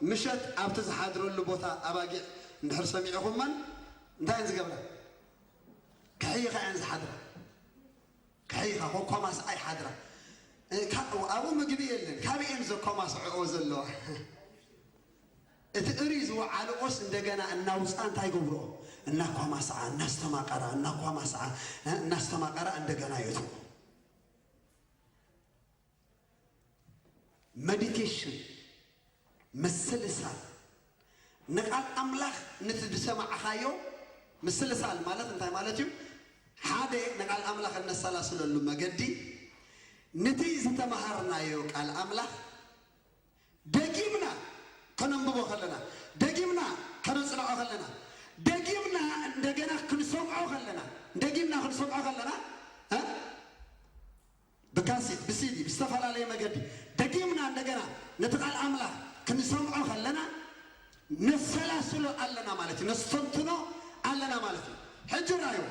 ምሸት ኣብቲ ዝሓድረሉ ቦታ ኣባጊዕ እንድሕር ሰሚዕኹመን እንታይ እየን ዝገብራ? ክሕይኻ እየን ዝሓድራ። ክሕይኻ ኮኳማስዓ ይሓድራ። እ፣ ካ-፣ ኣብኡ ምግቢ የለን። ካበይ እየን ዘኮማስዐኦ ዘለዋ? እቲ እሪ ዝወዓልኦስ እንደገና እናውፅኣ እንታይ ይገብርኦ? እናኳማስዓ፣ እናስተማቐራ፣ እናኳማስዓ፣ እ፣ እናስተማቐራ እንደገና የእትዎ። መዲቴሽን፣ ምስልሳል፣ ንቃል ኣምላኽ ነቲ ዝሰማዕኻዮ ምስልሳል ማለት እንታይ ማለት እዩ? ሓደ ንቃል ኣምላኽ እነሰላስለሉ መገዲ፣ ነቲ ዝተምሃርናዮ ቃል ኣምላኽ ደጊምና ከነንብቦ ከለና፣ ደጊምና ከነጽንዖ ከለና፣ ደጊምና እንደገና ክንሰምዖ ከለና፣ ደጊምና ክንሰምዖ ከለና፣ እ? ብካሴት፣ ብሲዲ፣ ብዝተፈላለየ መገዲ ደጊምና እንደገና ነቲ ቃል ኣምላኽ ክንሰምዖ ከለና ነሰላስሎ ኣለና ማለት እዩ፣ ነስተንትኖ ኣለና ማለት እዩ። ሕጂ ራእዩ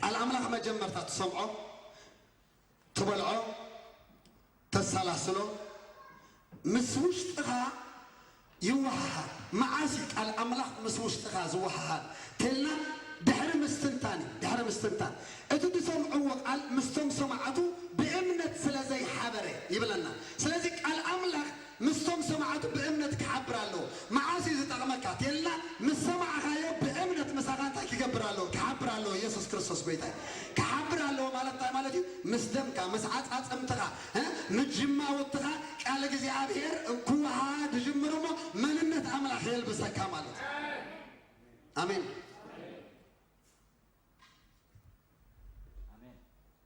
ቃል ኣምላኽ መጀመርታ ትሰምዖ፣ ትበልዖ፣ ተሰላስሎ፣ ምስ ውሽጥኻ ይወሃሃድ። መዓስ እዩ ቃል ኣምላኽ ምስ ውሽጥኻ ዝወሃሃድ ተልና ድሕሪ ምስትንታን እዩ። ድሕሪ ምስትንታን እቲ ዝሰምዕዎ ቃል ምስቶም ሰማዕቱ ብእምነት ስለ ዘይሓበረ ይብለና። ስለዚ ቃል ኣምላኽ ምስቶም ሰማዕቱ ብእምነት ክሓብር ኣለዎ። መዓስ እዩ ዝጠቕመካ ተልና ምስ ሰማዕኻዮ ብእምነት ምሳኻ እንታይ ክገብር ኣለዎ? ክሓብር ኣለዎ። ኢየሱስ ክርስቶስ ጎይታ እዩ። ክሓብር ኣለዎ ማለት እንታይ ማለት እዩ? ምስ ደምካ፣ ምስ ዓጻጽምትኻ፣ እ፣ ምስ ጅማውትኻ ቃል እግዚኣብሔር ክወሃሃድ ይጅምር እሞ መንነት ኣምላኽ የልብሰካ ማለት እዩ። ኣሜን።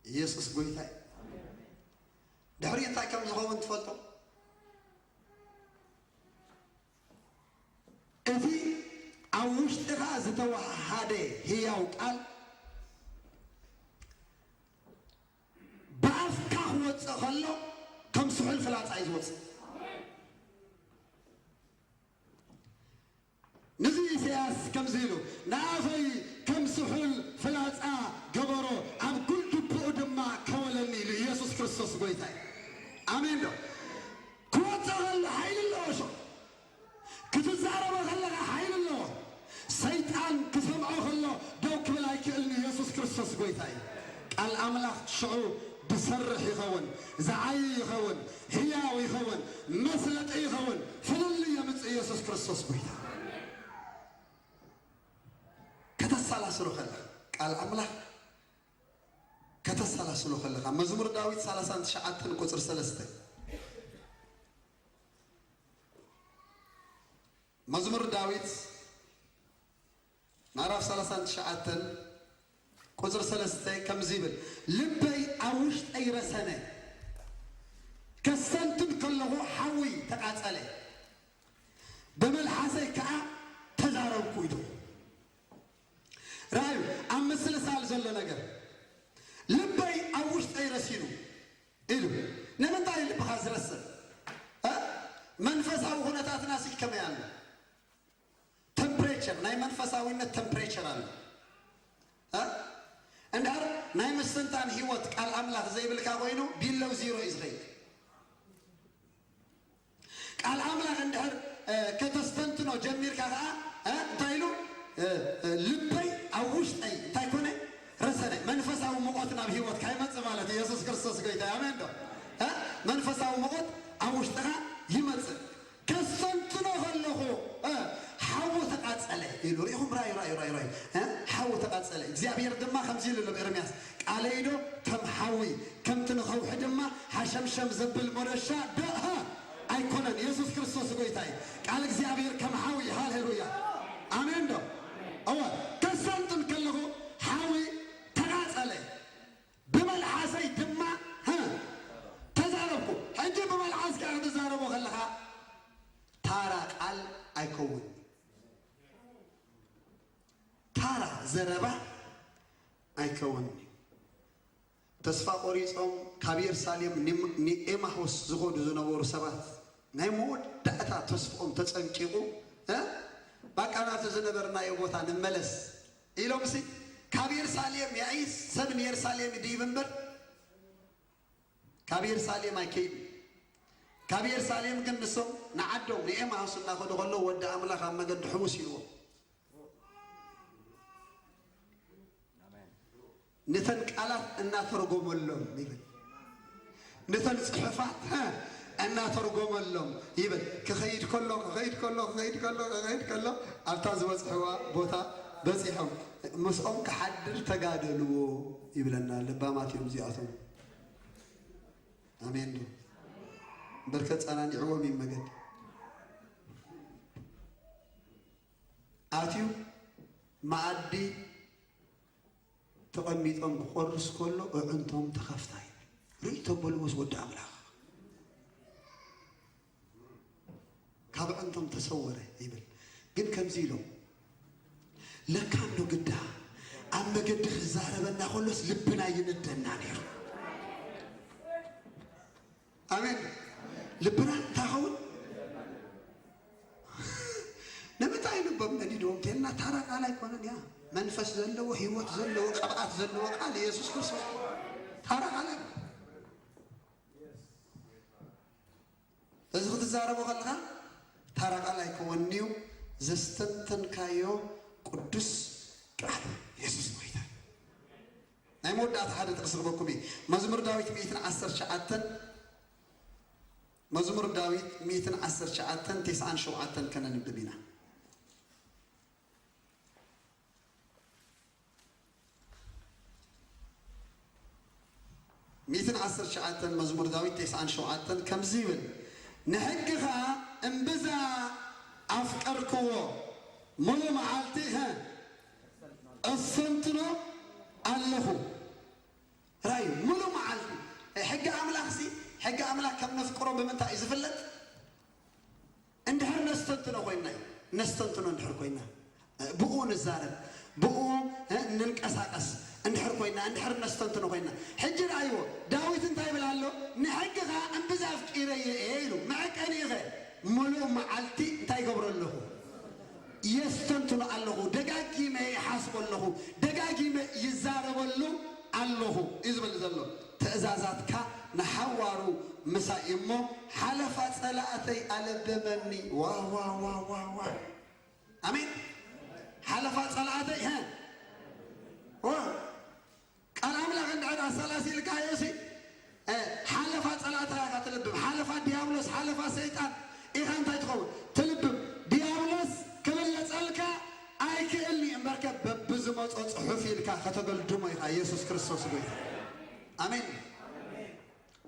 ኢየሱስ ጎይታ እዩ። ድሕሪ እንታይ ከም ዝኸውን ትፈልጡ? እቲ ኣብ ውሽጥኻ ዝተወሃሃደ ህያው ቃል ብኣፍካ ክወፅእ ከሎ ከም ስሑል ፍላጻ እዩ ዝወፅእ። ንዚ ኢሳያስ ከምዚ ኢሉ ንኣፈይ ከም ስሑል ፍላጻ ገበሮ፣ ክርስቶስ ጎይታ እዩ። ቃል ኣምላኽ ሽዑ ዝሰርሕ ይኸውን፣ ዝዓይ ይኸውን፣ ህያው ይኸውን፣ መስለጢ ይኸውን፣ ፍልልይ የምጽእ። ኢየሱስ ክርስቶስ ጎይታ። ከተሰላስሎ ከለኻ፣ ቃል ኣምላኽ ከተሰላስሎ ከለኻ፣ መዝሙር ዳዊት ሰላሳን ትሽዓተን ቁጽሪ ሰለስተ፣ መዝሙር ዳዊት ምዕራፍ ሰላሳን ትሽዓተን ቁጽሪ ሰለስተ ከምዚ ይብል፣ ልበይ ኣብ ውሽጠይ ረሰነ፣ ከስተንትን ከለኹ ሓዊ ተቓጸለ፣ ብመልሓሰይ ከኣ ተዛረብኩ ኢሉ። ረኣዩ፣ ኣብ ምስልሳል ዘሎ ነገር፣ ልበይ ኣብ ውሽጠይ ረሲኑ ኢሉ። ንምንታይ እዩ ልብኻ ዝረስን? እ? መንፈሳዊ ኩነታትና ሲ ከመይ ኣሎ? ተምፕሬቸር፣ ናይ መንፈሳዊነት ተምፕሬቸር ኣሎ። እ? እንድሕር ናይ ምስትንታን ህይወት ቃል ኣምላኽ ዘይብልካ ኮይኑ፣ ቢለው ዚሮ እዩ ዝኸይድ። ቃል ኣምላኽ እንድሕር፣ እ፣ ከተስተንትኖ ጀሚርካ ከኣ፣ እ፣ እንታይ ኢሉ? እ፣ እ፣ ልበይ ኣብ ውሽጠይ እንታይ ኮነ? ረሰነ። መንፈሳዊ ሙቐት ናብ ህይወትካ ይመጽእ ማለት እዩ። የሱስ ክርስቶስ ጎይታ እዩ። ኣሜን ዶ? እ? መንፈሳዊ ሙቐት ኣብ ውሽጥኻ ይመጽእ። ከስተንትኖ ከለኹ፣ እ፣ ሓዊ ተቓጸለ ኢሉ። ርኢኹም? ራእዩ፣ ራእዩ፣ ራእዩ፣ ራእዩ። እ? ሓዊ ተቓጸለ። እግዚኣብሔር ድማ ከምዚ ኢሉ ኣሎ ኤርምያስ፣ ቃለይ ዶ ከም ሓዊ፣ ከምቲ ንኸውሒ ድማ ሓሸምሸም ዘብል መዶሻ ዶ፣ እ፣ ኣይኮነን። የሱስ ክርስቶስ ጎይታ እዩ። ቃል እግዚኣብሔር ከም ሓዊ። ሃሌሉያ። ኣሜን ዶ? እወ፣ ከስተንትን ከለኹ ሓዊ ተቓጸለ። ብመልሓሰይ ድማ፣ ሀ፣ ተዛረብኩ። ሕጂ ብመልሓስካ ክትዛረቦ ከለኻ ታራ ቃል ኣይከውን። ታራ ዘረባ ኣይከውን። ተስፋ ቆሪጾም ካብ የሩሳሌም ኒም-፣ ንኤማሁስ ዝኸዱ ዝነበሩ ሰባት ናይ መወዳእታ ተስፍኦም ተጸንቂቑ፣ እ? ባቃ ናብቲ ዝነበርናዮ ቦታ ንመለስ ኢሎምሲ ካብ የሩሳሌም ያኢስ ሰብ ንየሩሳሌም ይድይብ እምበር ካብ የሩሳሌም ኣይከይድ። ካብ የሩሳሌም ግን ንሶም ንዓዶም ንኤማሁስ እናኸዱ ከለዉ ወዲ ኣምላኽ ኣብ መገዲ ሕውስ ኢልዎም። ነተን ቃላት እናተርጎመሎም ይብል። ነተን ጽሑፋት፣ ሀ፣ እናተርጎመሎም ይብል። ክኸይድ ከሎ፣ ክኸይድ ከሎ፣ ክኸይድ ከሎ፣ ክኸይድ ከሎ፣ ኣብታ ዝበጽሕዋ ቦታ በጺሖም። ምስኦም ክሓድር ተጋደልዎ ይብለና። ለባማት እዮም እዚኣቶም። ኣሜን ዶ? እምበር ከጸናኒዕዎም እዩ መገድ። ኣትዩ መኣዲ ተቐሚጦም ክቆርስ ከሎ፣ ኣዕንቶም ተኸፍታ ይብል። ርእይ ተበልዎስ ወዲ ኣምላኽ። ካብ ኣዕንቶም ተሰወረ ይብል። ግን ከምዚ ኢሎም፣ ለካ እንዶ ግዳ ኣብ መገዲ ክዛረበና ከሎስ ልብና ይነደና ነይሩ። ኣሜን። ልብና እንታይ ኸውን? ንምንታይ ልቦም ነዲድዎም? እንተልና ታራ ቃል ኣይኮነን እያ። መንፈስ ዘለዎ፣ ህይወት ዘለዎ፣ ቅብኣት ዘለዎ ቃል ኢየሱስ ክርስቶስ። ታራ ቃል ኣይኮነን። እዚ ክትዛረቦ ከለኻ ታራ ቃል ኣይከወንን'ዩ፣ ዘስተንተንካዮ ቅዱስ ቃል ኢየሱስ ጎይታ። ናይ መወዳእታ ሓደ ጥቕሲ ክበኩም እየ። መዝሙር ዳዊት ሚእትን ዓሰርተ ትሽዓተን፣ መዝሙር ዳዊት ሚእትን ዓሰርተ ትሽዓተን፣ ተስዓን ሸውዓተን ከነንብብ ኢና። ሚእትን ዓሰርተ ትሽዓተን መዝሙር ዳዊት ተስዓን ሸውዓተን ከምዚ ይብል፣ ንሕግኻ እምብዛ ኣፍቀርክዎ፣ ሙሉ መዓልቲ፣ ሀ፣ እሰንትኖ ኣለኹ። ራዩ፣ ሙሉ መዓልቲ። ሕጊ ኣምላኽሲ፣ ሕጊ ኣምላኽ ከም ነፍቅሮ ብምንታይ እዩ ዝፍለጥ? እንድሕር ነስተንትኖ ኮይና እዩ። ነስተንትኖ እንድሕር ኮይና፣ ብኡ ንዛረብ፣ ብኡ፣ እ፣ ንንቀሳቀስ እንድሕር ኮይና፣ እንድሕር ነስተንትኖ ኮይና። ሕጂ ረኣይዎ፣ ዳዊት እንታይ ይብል ኣሎ? "ንሕግኻ እምብዛ ኣፍቂረዮ እየ" ኢሉ። መዐቀኒኸ? ምሉእ መዓልቲ እንታይ ይገብሮ ኣለኹ? የስተንትኖ ኣለኹ፣ ደጋጊመ ይሓስቦ ኣለኹ፣ ደጋጊመ ይዛረበሉ ኣለኹ እዩ ዝብል ዘሎ። "ትእዛዛትካ ንሓዋሩ ምሳይ እሞ፣ ሓለፋ ጸላእተይ ኣለበመኒ።" ዋ፣ ዋ፣ ዋ፣ ዋ፣ ዋ። ኣሜን። ሓለፋ ጸላእተይ፣ ሀ? ዋ። ኢኻ፣ ኢየሱስ ክርስቶስ ጎይታ። ኣሜን።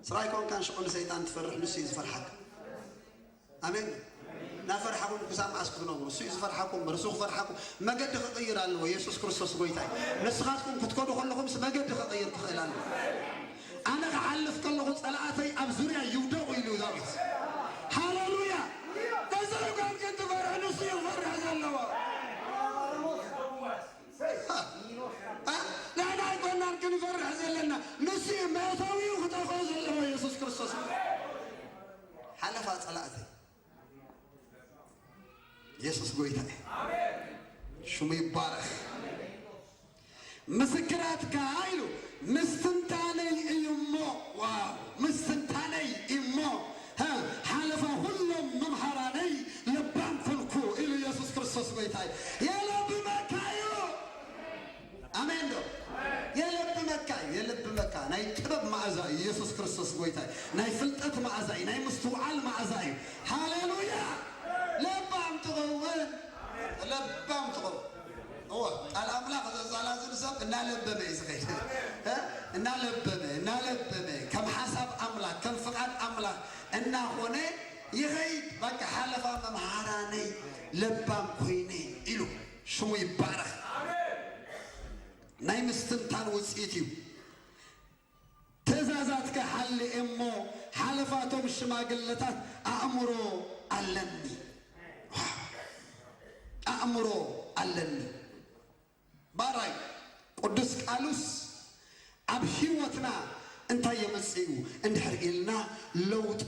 ስራይ ኮንካን ሽዑ ንሰይጣን ትፈርሕ፣ ንሱ እዩ ዝፈርሓካ። ኣሜን። እናፈርሓኹም ክሳብ መዓስ ክትነብሩ? እሱ እዩ ዝፈርሓኩም፣ እርሱ ክፈርሓኩም። መገዲ ክቕይር ኣለዎ። ኢየሱስ ክርስቶስ ጎይታ እዩ። ንስኻትኩም ክትከዱ ከለኹምስ መገዲ ክቕይር ክኽእል ኣለዎ። ኣነ ክሓልፍ ከለኹ ጸላእተይ ኣብ ዙርያ ይውደቑ ኢሉ ዳዊት። ሃሌሉያ። ነዚ ርጓም ግን ትፈርሕ፣ ንሱ እዩ ክፈርሕ ዘለዎ። እ? ንሕና ኣይኮናን ክንፈርሕ ዘለና፣ ንሱ እዩ መእተዊኡ ክጠፍኦ ዘለዎ ኢየሱስ ክርስቶስ። ሓለፋ ጸላእተይ። ኢየሱስ ጎይታ እዩ። ሽሙ ይባረኽ። ምስክራትካ ኢሉ ምስትንታነይ እዩ እሞ፣ ዋው፣ ምስትንታነይ እዩ እሞ፣ ሀ፣ ሓለፋ ኩሎም መምሃራነይ ለባም ኮንኩ ኢሉ ኢየሱስ ክርስቶስ ጎይታ እዩ። የለብመካ እዩ። ኣሜን ዶ? የለብመካ እዩ፣ የለብመካ። ናይ ጥበብ መኣዛ እዩ ኢየሱስ ክርስቶስ ጎይታ እዩ። ናይ ፍልጠት መኣዛ እዩ፣ ናይ ምስትውዓል መኣዛ እዩ። ሃሌሉያ! ለባም ትኸውን፣ ለባም ትኸውን። እወ፣ ቃል ኣምላኽ ዘዛላዝል ሰብ እናለበመ እዩ ዝኸይድ። እ? እናለበመ፣ እናለበመ፣ ከም ሓሳብ ኣምላኽ፣ ከም ፍቓድ ኣምላኽ እናኾነ ይኸይድ። በቃ ሓለፋ መምሃራነይ ለባም ኮይነ ኢሉ ሽሙ ይባረኽ። ናይ ምስትንታን ውጽኢት እዩ። ትእዛዛትካ ሓልየ እሞ ሓለፋቶም ሽማግለታት ኣእምሮ ኣለኒ። ኣእምሮ ኣለኒ። ባራይ ቅዱስ ቃሉስ ኣብ ህይወትና እንታይ የምጽእ እዩ እንድሕር ኢልና ለውጢ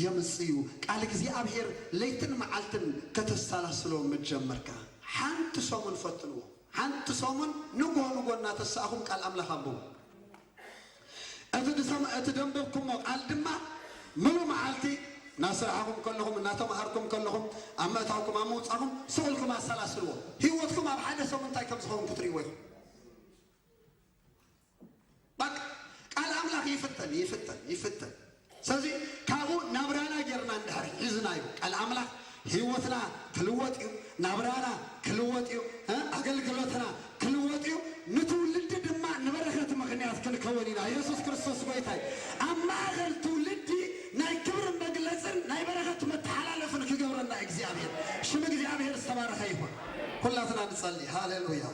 የምጽእ እዩ። ቃል እግዚኣብሔር ለይትን መዓልትን ከተሰላስሎ ምጀመርካ ሓንቲ ሰሙን ፈትንዎ። ሓንቲ ሰሙን ንግሆ ንግሆ እናተሳእኹም ቃል ኣምላኽ ኣንብቡ። እቲ ድሰም-፣ እቲ ደንበብኩሞ ቃል ድማ ምሉ መዓልቲ እናሰራሕኹም ከለኹም፣ እናተማሃርኩም ከለኹም፣ ኣብ ምእታውኩም፣ ኣብ ምውጻኹም ስቕ ኢልኩም ኣሰላስልዎ። ህይወትኩም ኣብ ሓደ ሰሙን እንታይ ከም ዝኸውን ክትርእይዎ ኢኹም። በቃ ቃል ኣምላኽ ይፍተን፣ ይፍተን፣ ይፍተን። ስለዚ ካብኡ ናብራና ጌርና እንድሕር ሒዝናዮ ቃል ኣምላኽ ህይወትና ክልወጥ እዩ፣ ናብራና ክልወጥ እዩ፣ እ፣ ኣገልግሎትና ክልወጥ እዩ። ንትውልዲ ድማ ንበረኸት ምኽንያት ክንከውን ኢና። ኢየሱስ ክርስቶስ ጎይታ እዩ። ኣብ ማእኸል ትውልዲ ናይ ክብሪ መግለጽን ናይ በረኸት መተሓላለፍን ክገብረና እግዚኣብሔር። ሽም እግዚኣብሔር ዝተባረኸ ይኹን። ኩላትና ንጸሊ። ሃሌሉያ።